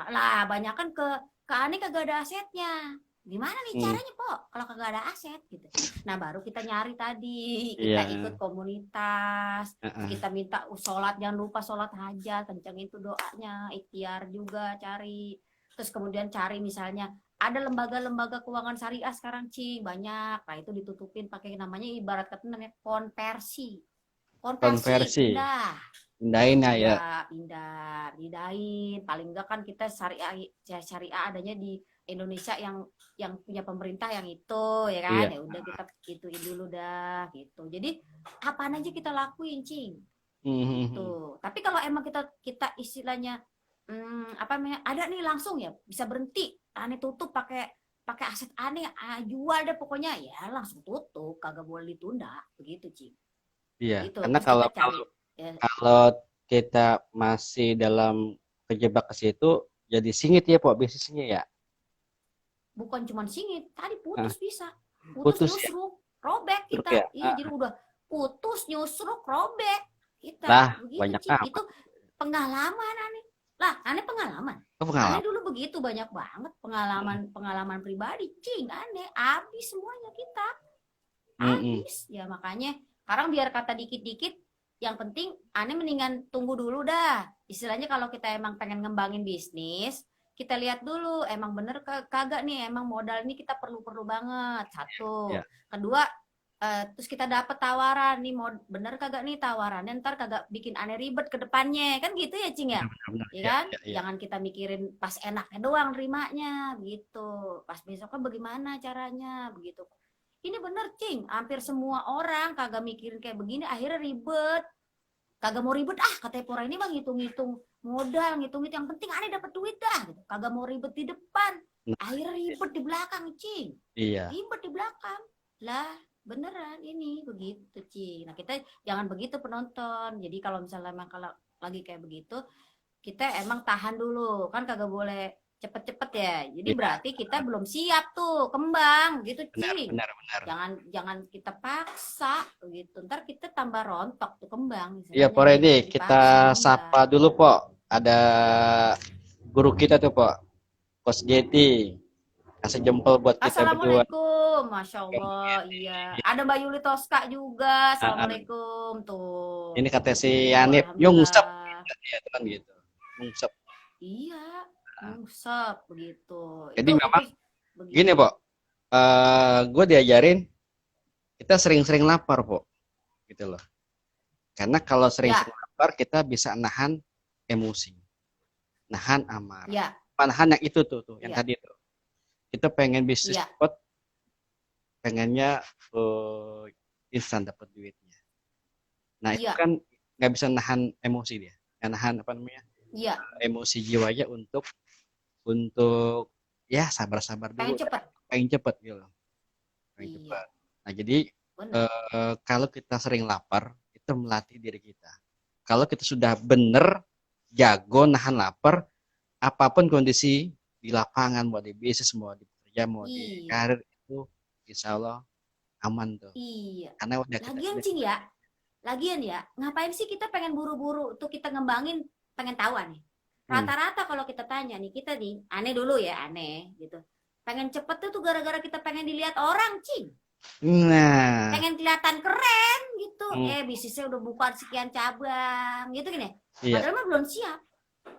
lah, banyak kan ke aneh kagak ada asetnya, gimana nih caranya Pok kalau kagak ada aset gitu. Nah baru kita nyari tadi, kita Iya. ikut komunitas, Heeh. kita minta sholat, jangan lupa sholat hajat, kenceng itu doanya, ikhtiar juga cari. Terus kemudian cari misalnya ada lembaga-lembaga keuangan syariah sekarang Ci, banyak. Nah itu ditutupin pakai namanya, ibarat kata namanya konversi. Konversi, Konversi. pindah. Pindahin ya. Iya, pindahin. Paling enggak kan kita syariah adanya di Indonesia yang punya pemerintah yang itu, ya kan? Iya. Ya udah kita ituin dulu dah gitu. Jadi apaan aja kita lakuin, Cing. Gitu. Tapi kalau emang kita kita istilahnya apa namanya? Ada nih langsung ya, bisa berhenti. Aneh tutup pakai pakai aset aneh, jual deh pokoknya, ya langsung tutup, kagak boleh ditunda, begitu, Cing. Iya. Gitu. Karena Terus kita kalau cari ya, kalau kita masih dalam kejebak ke situ, jadi singit ya Pok bisnisnya ya. bukan cuma singit, tadi Nah, putus bisa, putus putus ya, nyusruk, robek truk ya. kita, iya jadi udah putus nyusruk robek Lah, kita, begitu banyak Cing, itu amat. pengalaman aneh lah, aneh pengalaman, Itu aneh pengalaman. dulu begitu banyak banget pengalaman pengalaman pribadi, Cing, aneh habis semuanya kita, Mm-mm. habis ya. Makanya sekarang biar kata dikit-dikit, yang penting aneh mendingan tunggu dulu dah, istilahnya kalau kita emang pengen ngembangin bisnis, kita lihat dulu emang bener kagak nih, emang modal ini kita perlu-perlu banget, Ya, satu. Kedua, terus kita dapat tawaran nih, bener kagak nih tawarannya, ntar kagak bikin aneh ribet ke depannya kan, gitu ya Cing ya, benar-benar. ya Ya, kan, ya, ya. jangan kita mikirin pas enaknya doang terimanya gitu, pas besoknya bagaimana caranya begitu. Ini bener Cing, hampir semua orang kagak mikirin kayak begini, akhirnya ribet, kagak mau ribet, katanya pora ini mah ngitung-ngitung modal, ngitung-ngitung yang penting aneh dapat duit dah gitu. Kagak mau ribet di depan, Nah, akhirnya ribet di belakang, Cing, iya. ribet di belakang lah, beneran ini begitu, Cing. Nah kita jangan begitu penonton, jadi kalau misalnya emang kalau lagi kayak begitu, kita emang tahan dulu, kan kagak boleh cepet-cepet ya, jadi Iya, berarti kita belum siap tuh kembang gitu, benar, Cing. benar, benar. Jangan jangan kita paksa gitu, ntar kita tambah rontok tuh kembang, Iya, istilahnya Pore gitu, ini kita dipaksa sapa enggak. dulu, Pok. Ada guru kita tuh, Pok. Coach Jeti. Kasih jempol buat kita berdua. Assalamualaikum, masya Allah, iya, ada Mbak Yuli Toska juga, assalamualaikum tuh. Ini kata si Tuh Yanip, nyungsep. alhamdulillah, Ya, kan gitu. Nyungsep. iya, nyungsep begitu, Jadi itu memang gini, begitu. Pok. Gue diajarin kita sering-sering lapar, Pok. Gitu loh. Karena kalau Ya, sering-sering lapar, kita bisa nahan emosi. Nahan amarah. ya, Nahan yang itu tuh, yang ya, tadi tuh. Kita pengen bisnis ya, cepet, pengennya instan dapat duitnya. Nah itu iya, kan nggak bisa nahan emosi dia, nggak nahan apa namanya iya, emosi jiwanya untuk ya sabar-sabar pengen dulu, cepet, pengen cepet gitu, pengen iya, cepet. Nah jadi benar, kalau kita sering lapar itu melatih diri kita. Kalau kita sudah bener jago nahan lapar, apapun kondisi di lapangan, mau di bisnis, mau di kerja, mau di iya, karir itu, insya Allah aman tuh. iya. Karena udah kita Lagian udah Cing ya, lagian ya, ngapain sih kita pengen buru-buru tuh kita ngembangin, pengen tahu nih. hmm. Rata-rata kalau kita tanya nih, kita nih, aneh dulu ya, aneh gitu. Pengen cepet tuh gara-gara kita pengen dilihat orang, Cing. Nah, Pengen kelihatan keren gitu. hmm, Bisnisnya udah buka sekian cabang gitu gini. iya, Padahal mah belum siap.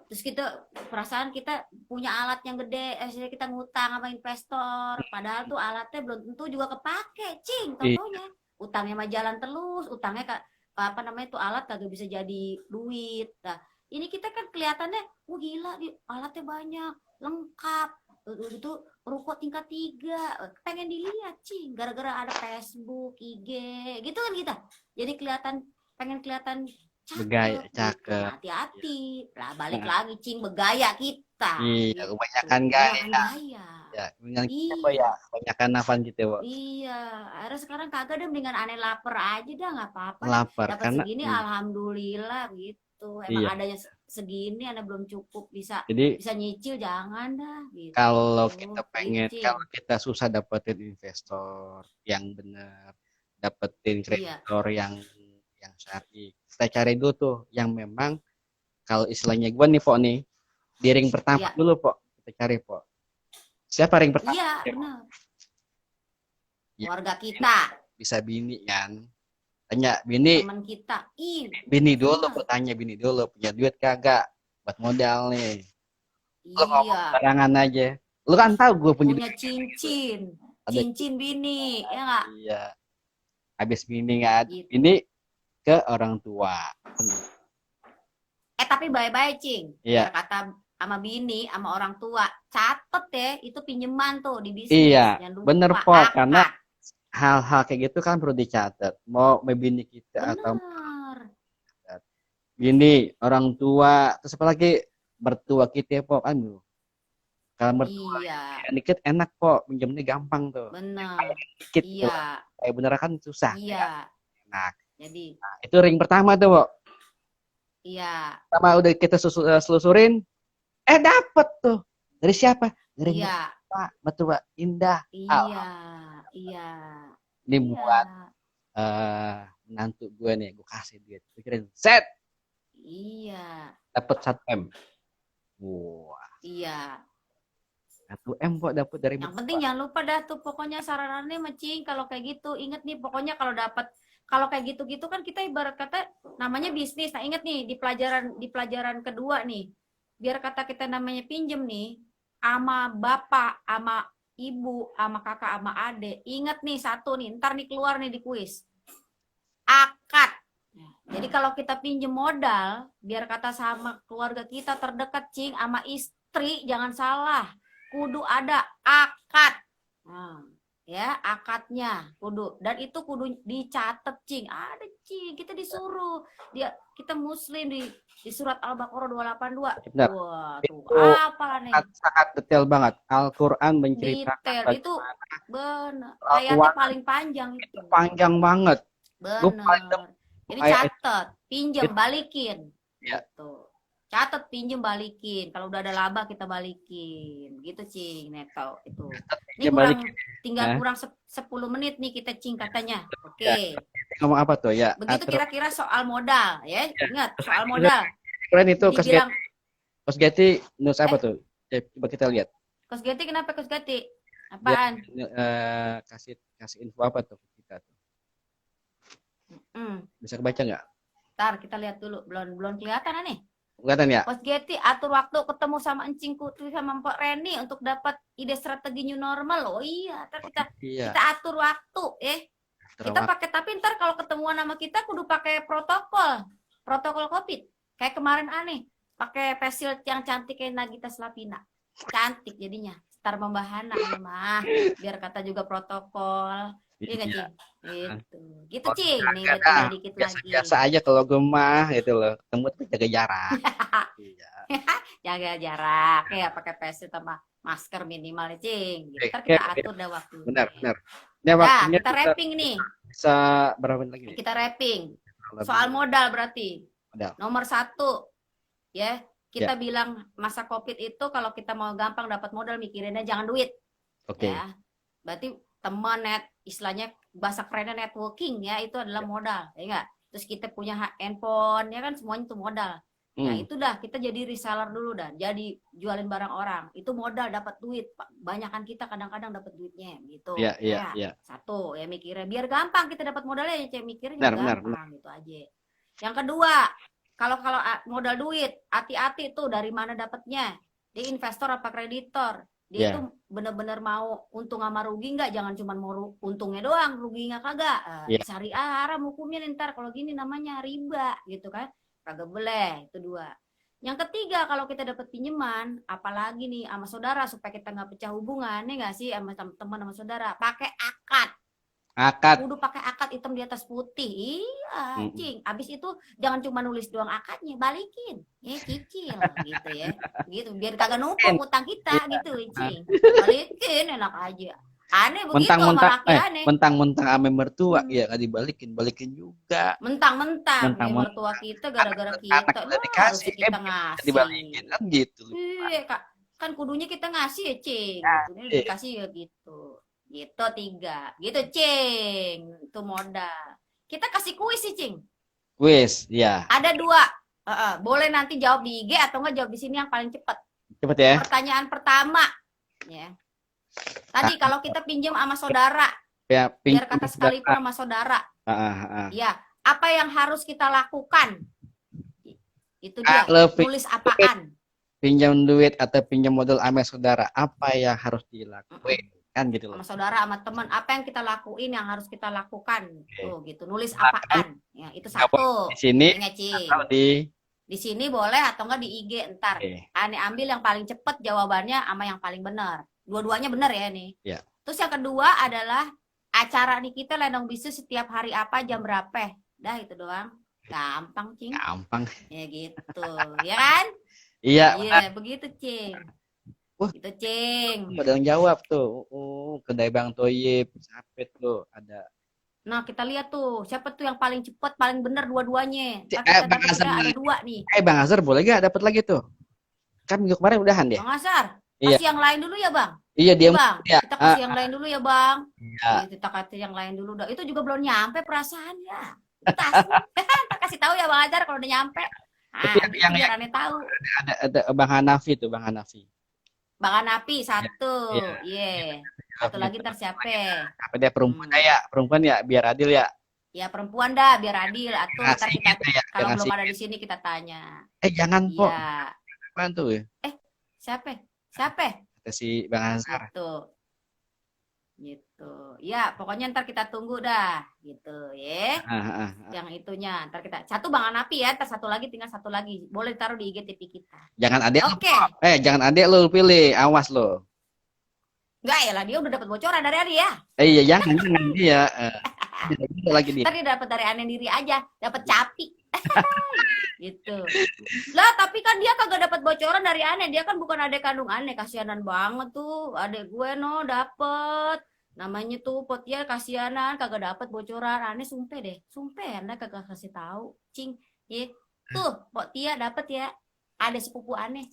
Terus kita perasaan kita punya alat yang gede, kita ngutang sama investor, padahal tuh alatnya belum tentu juga kepake, Cing, iya, totonya utangnya mah jalan terus, utangnya apa namanya tuh alat kagak bisa jadi duit. Nah ini kita kan kelihatannya, wah gila nih alatnya banyak, lengkap, itu ruko tingkat 3, pengen dilihat, Cing, gara-gara ada Facebook, IG gitu kan kita, jadi kelihatan, pengen kelihatan bergaya, cakep gitu. cakep. Nah, hati-hati lah, balik Nah, lagi Cing, bergaya kita iya, kebanyakan gitu, kebanyakan gaya. gaya. Ya, kebanyakan apa ya? Iya, Kebanyakan nafan gitu, Pak. iya, akhirnya sekarang kagak deh, mendingan aneh lapar aja dah, nggak apa-apa dah, Lapar dapat karena segini alhamdulillah gitu, emang iya. adanya segini aneh belum cukup, bisa Jadi bisa nyicil, jangan dah gitu, kalau kita gitu pengen, Cing. kalau kita susah dapetin investor yang benar, dapetin Iya, kreditor yang yang syar'i. Kita cari dulu tuh yang memang kalau istilahnya gue nih, Po nih, di ring pertama Iya. dulu, Po. Kita cari, Po. Siapa ring pertama? Iya, Ya, Po? benar. Ya, Keluarga kita, bisa bini kan. Tanya bini, teman kita. Ih, bini dulu, benar. gue tanya bini dulu, punya duit kagak buat modal nih. Lu ngomong Iya, barangan aja. Lu kan tahu gue punya punya duit. cincin, Ada cincin bini, ya nggak? iya. Habis bini nggak ada. Gitu. Bini ke orang tua. Tapi bye-bye, Cing. Iya. Biar kata sama bini, sama orang tua, catet ya, itu pinjaman tuh di Iya, bisnis. Jangan lupa bener, Po. Karena akad. hal-hal kayak gitu kan perlu dicatat. Mau bini kita atau Bener. bini, orang tua, terus apa lagi mertua kita, Po, kan. Kalau mertua Iya, dikit enak, Po. Pinjamnya gampang tuh. bener. Dikit tuh. Iya, Kayak beneran kan susah. iya. Enak. Jadi, Nah, itu ring pertama tuh, Po. iya, Sama udah kita selusurin, dapet tuh. Dari siapa? Dari iya, Pak mertua Indah. iya, iya, Ini iya, buat menantu gue nih, gue kasih duit. Pikirin, set, iya, dapet 1 M. Wah, iya. 1 M kok dapet dari Yang mertua. penting jangan lupa dah tuh pokoknya saranannya macing kalau kayak gitu. Ingat nih pokoknya kalau kayak gitu-gitu kan kita ibarat kata namanya bisnis. Nah, ingat nih di pelajaran kedua nih. Biar kata kita namanya pinjem nih sama bapak, sama ibu, sama kakak, sama adik. Ingat nih satu nih, ntar nih keluar nih di kuis. Akad. Jadi kalau kita pinjem modal, biar kata sama keluarga kita terdekat, Cing, sama istri, jangan salah. Kudu ada akad. Nah, ya, akadnya kudu. Dan itu kudu dicatat, Cing. Ada, Cing. Kita disuruh. Kita muslim di surat Al-Baqarah 282. Benar. Wah, tuh Itu apalah nih. sangat detail banget. Al-Quran menceritakan Detail itu benar. Soal Ayatnya keuangan paling panjang itu. panjang banget. Gue paling Bener. Jadi ayat catat, pinjam, balikin. Ya. Gitu. Catat, pinjam, balikin. Kalau udah ada laba kita balikin. Gitu, Cing. Neto itu. Ini pinjam kurang balikin. tinggal Nah. kurang 10 menit nih kita, Cing, katanya. Oke. Ya. Ngomong apa tuh ya? Begitu kira-kira soal modal, ya. Ya. Ingat, soal modal. Keren itu Dibilang Kos Gati nulis apa tuh? Coba kita lihat. Kos Gati, kenapa Kos Gati? Apaan? Dia, kasih info apa tuh kita tuh? Bisa kebaca nggak? Ntar kita lihat dulu. Belum kelihatan nih. Kelihatan ya? Kos Geti atur waktu ketemu sama Encing Putri sama Mpok Reni untuk dapat ide strategi new normal. Oh iya, ntar kita atur waktu kita pakai, tapi ntar kalau ketemuan sama kita kudu pakai protokol COVID. Kayak kemarin aneh, pakai facial yang cantik kayak Nagita Slavina. Cantik jadinya. Ntar membahana mah, biar kata juga protokol. Iya kan, Cing? Gitu Cing. Nih betul dikit lagi. Biasa aja kalau gemah gitu loh. Ketemu tapi jaga jarak. Iya. Jaga jarak ya, pakai face sama masker minimal, Cing. Gitu. Ntar kita atur dah waktunya. Benar. Ini waktunya kita wrapping nih. Bisa berapa menit lagi nih? Kita wrapping. Soal modal berarti. Nomor 1 ya. Kita bilang masa COVID itu kalau kita mau gampang dapat modal mikirinnya jangan duit. Oke. Ya. Berarti teman istilahnya bahasa kerennya networking ya, itu adalah modal, ya enggak? Terus kita punya handphone ya kan, semuanya itu modal. Nah, itu dah kita jadi reseller dulu dah. Jadi jualin barang orang. Itu modal dapat duit. Banyakan kita kadang-kadang dapat duitnya gitu. Iya. Satu ya mikirnya biar gampang kita dapat modalnya ya, mikirnya gampang gitu aja. Yang kedua, kalau modal duit, hati-hati tuh dari mana dapatnya. Dia investor apa kreditor. Dia tuh bener-bener mau untung sama rugi nggak, jangan cuma mau untungnya doang, ruginya kagak. Syariah haram hukumnya ntar kalau gini namanya riba gitu kan, kagak boleh. Itu 2. Yang ketiga, kalau kita dapat pinjaman, apalagi nih sama saudara supaya kita nggak pecah hubungan, nih nggak sih sama teman sama saudara, pakai akad. Kudu pakai akad hitam di atas putih. Iya, Cing. Abis itu jangan cuma nulis doang akadnya, balikin. Cicil gitu ya. Gitu biar kagak numpuk utang kita gitu, Cing. Balikin enak aja. Aneh begitu sama laki aneh. Mentang-mentang ame mertua ya enggak balikin juga. Mentang-mentang mertua kita gara-gara kita harus kita ngasih. Dibalikin kan gitu. Iya, kan kudunya kita ngasih ya, Cing. Gitu. Ini dikasih ya gitu. Gitu 3. Gitu, Cing. Itu modal. Kita kasih kuis sih, Cing. Kuis, ya. Ada dua. Boleh nanti jawab di IG atau enggak jawab di sini yang paling cepat. Cepet ya. Pertanyaan pertama, ya. Tadi kalau kita pinjam sama saudara, Ya, biar kata sekalipun sama saudara, ya, apa yang harus kita lakukan? Itu dia. Tulis apaan? Pinjam duit atau pinjam modal sama saudara, apa yang harus dilakukan? Kan gitu loh. Sama saudara, sama teman, apa yang kita lakuin, yang harus kita lakukan? Tuh, gitu. Nulis apaan? Ya, itu satu. Di sini atau di sini boleh atau enggak di IG ntar. Aneh ambil yang paling cepet jawabannya sama yang paling benar. Dua-duanya benar ya nih. Ya. Terus yang kedua adalah acara nih kita Lenong Bisnis setiap hari apa, jam berapa? Dah itu doang. Gampang, Cing. Gampang. Ya gitu. Ya kan? Iya. Iya, begitu, Cing. Gitu, Cing. Ada yang jawab tuh. Kedai Bang Toyib, Sapet tuh ada. Nah, kita lihat tuh, siapa tuh yang paling cepat, paling benar dua-duanya. Bang Azhar, ada dua nih. Bang Azhar boleh gak dapat lagi tuh? Kan minggu kemarin udahan deh. Bang Azhar, kasih yang lain dulu ya, Bang. Iya, dia Bang. Ya. Kita kasih yang lain dulu ya, Bang. Iya. Kita kasih yang lain dulu. Itu juga belum nyampe perasaan ya. Kita kasih tahu ya Bang Azhar kalau udah nyampe. Yang biar aneh tahu. Ada Bang Hanafi tuh, Bang Hanafi. Bang Hanafi satu. Iya. Satu lagi ntar siapa? Apa dia perempuan perempuan ya, biar adil ya. Ya perempuan dah, biar adil. Atau ntar kita kalau belum ada di sini kita tanya. Jangan kok. Iya. Apaan tuh? Siapa? Siapa? Kata si Bang Azhar. Gitu. Ya, pokoknya ntar kita tunggu dah, gitu ya. Yang itunya, ntar kita satu Bang Hanafi ya, ntar satu lagi tinggal satu lagi. Boleh taruh di IGTV kita. Jangan adek. Oke. Jangan adek lu pilih, awas lo. Enggak ya lah, dia udah dapat bocoran dari Adi ya. Iya, jangan dia. Lagi dia. Ntar dia dapat dari aneh diri aja, dapat capi. Gitu. Lah, tapi kan dia kagak dapat bocoran dari aneh, dia kan bukan adek kandung aneh, kasihanan banget tuh. Adek gue dapet. Namanya tuh Potia, kasihanan kagak dapat bocoran. Aneh sumpah deh. Sumpah Anda kagak kasih tahu. Cing. Tuh, Potia dapat ya. Ada sepupu aneh.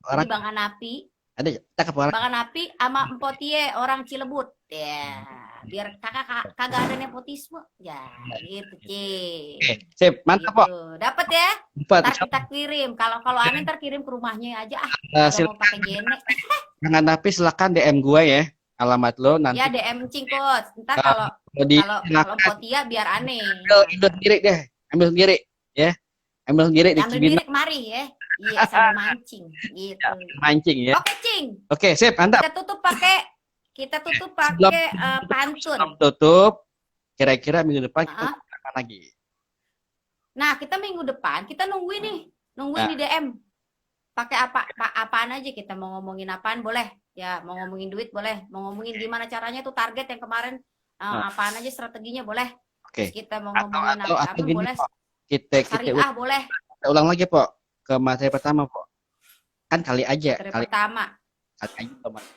Jadi Bang Hanafi. Ada cakep orang. Bang Hanafi sama Potie orang Cilebut. Ya, biar kakak kagak ada nepotisme. Ya, gitu, Cing. Sip, mantap kok. Gitu. Dapat ya? Ntar kita kirim. Kalau aneh ntar kirim ke rumahnya aja mau pakai gene. Bang Hanafi silakan DM gua ya. Alamat lo nanti. Ya DM Cingkos. Ntar kalau Potia biar aneh. Ambil sendiri deh. Ambil sendiri ya. Ambil sendiri di Cibinong. Ambil kemari ya. Iya, sambil mancing gitu. Mancing ya. Oke, Cing. Oke, sip, mantap. Kita tutup pakai pantun. Sebelum tutup, kira-kira minggu depan kita apa lagi? Nah, kita minggu depan kita nungguin di DM. Pakai apaan aja, kita mau ngomongin apaan boleh. Ya, mau ngomongin duit boleh, mau ngomongin gimana caranya tuh target yang kemarin apaan aja strateginya boleh. Oke. Kita mau ngomongin apa boleh. Kita boleh. Kita ulang lagi, Pok, ke materi pertama, Pok. Kan kali aja. Pertama. Kali aja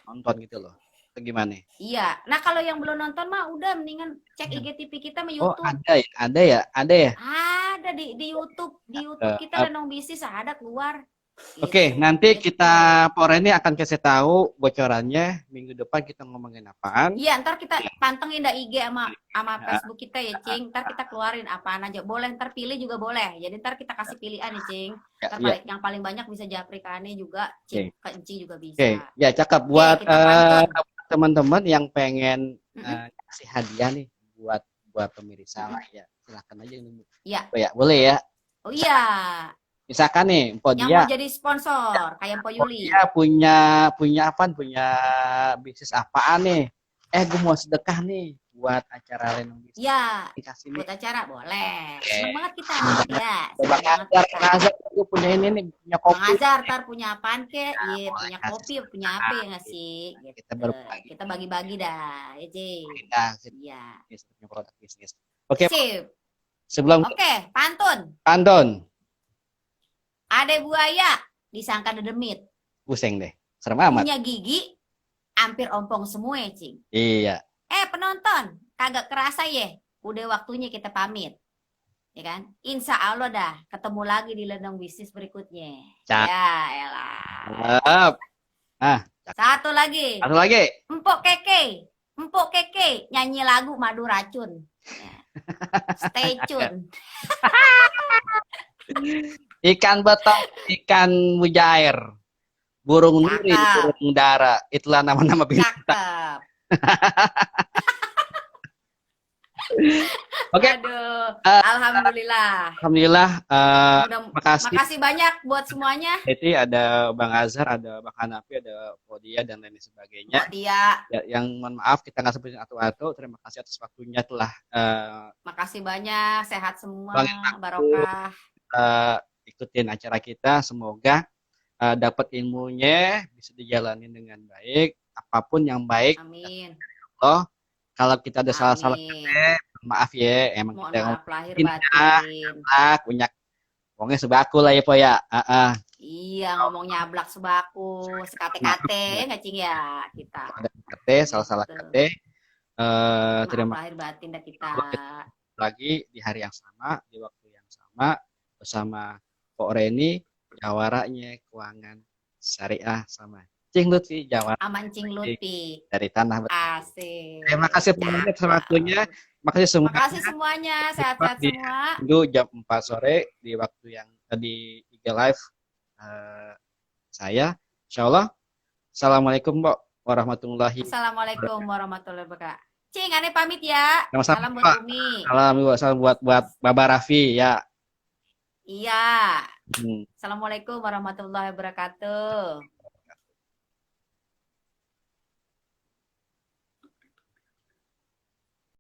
nonton gitu loh. Itu gimana? Iya. Nah, kalau yang belum nonton mah udah mendingan cek IGTV kita sama YouTube. Oh, ada ya. Ada di YouTube. Di YouTube kita Lenong Bisnis ada keluar. Gitu. Oke, nanti kita Poreni akan kasih tahu bocorannya minggu depan kita ngomongin apaan. Iya, ntar kita pantengin IG sama Facebook kita ya, Cing. Ntar kita keluarin apaan aja. Boleh, ntar pilih juga boleh. Jadi ntar kita kasih pilihan nih, Cing. Ntar yang paling banyak bisa japri ke Ane juga, Cing. Ke Enci juga bisa. Ya, cakep. Buat teman-teman yang pengen kasih hadiah nih buat pemirsa lah ya. Silakan aja. Iya. Ya, boleh ya. Oh iya. Misalkan nih, yang mau jadi sponsor kayak Mpo Yuli. Dia punya bisnis apaan nih? Gue mau sedekah nih buat acara Lenong Bisnis. Iya. Dikasih buat acara boleh. Seneng banget kita. Ya. Bang Azhar punya ini nih, punya kopi. Bang Azhar ntar punya apaan kek? Iya, punya kopi, punya apa ya nggak sih? Gitu. Kita bagi-bagi dah, ya Ji. Iya. Punya produk bisnis. Oke. Sip. Oke, pantun. Ada buaya disangka dedemit. Pusing deh. Serem amat. Punya gigi hampir ompong semua, Cing. Iya. Penonton, kagak kerasa ya. Udah waktunya kita pamit. Ya kan? Insya Allah dah ketemu lagi di Lenong Bisnis berikutnya. Ya elah. Satu lagi. Empok Keke nyanyi lagu Madu Racun. Ya. Stay tune. Ikan betok, ikan mujair, burung nuri, Cakep. burung dara. Itulah nama-nama bintang. Cakep. Oke, Aduh, eh, alhamdulillah. alhamdulillah. Makasih. Makasih banyak buat semuanya. Jadi ada Bang Azhar, ada Bang Hanafi, ada Podia dan lain sebagainya. Buat dia. Ya, yang mohon maaf kita nggak sebutin atu-atu. Terima kasih atas waktunya telah Makasih banyak, sehat semua, Bang Yang barokah. ikutin acara kita. Semoga dapat ilmunya bisa dijalani dengan baik. Apapun yang baik, Amin. Allah. Kalau kita ada salah-salah, Amin. maaf ya. Emang Mohon kita maaf lahir batin. punya pokoknya sebaku lah ya po ya. Iya, ngomongnya ablak sebaku, sekate-kate, nggak cing ya kita. Ada kate, salah-salah Gitu. kate. Maaf Terima lahir batin dah kita. lagi di hari yang sama, di waktu yang sama bersama Pok Reni, jawaranya keuangan syariah sama Cing Lutfi Jawara Aman Cing Lutfi. dari Tanah Betul. Asik. Terima kasih banyak atas waktunya. Makasih semua. Makasih semuanya, sehat-sehat Di semua. Minggu jam 4 sore di waktu yang di IG Live saya. Insyaallah. Assalamualaikum Mbak warahmatullahi. Assalamualaikum warahmatullahi wabarakatuh. Cing, aneh pamit ya. Sama-sama, Salam buat Pak. Umi. Salam buat Baba Raffi ya. Iya. Hmm. Assalamualaikum warahmatullahi wabarakatuh.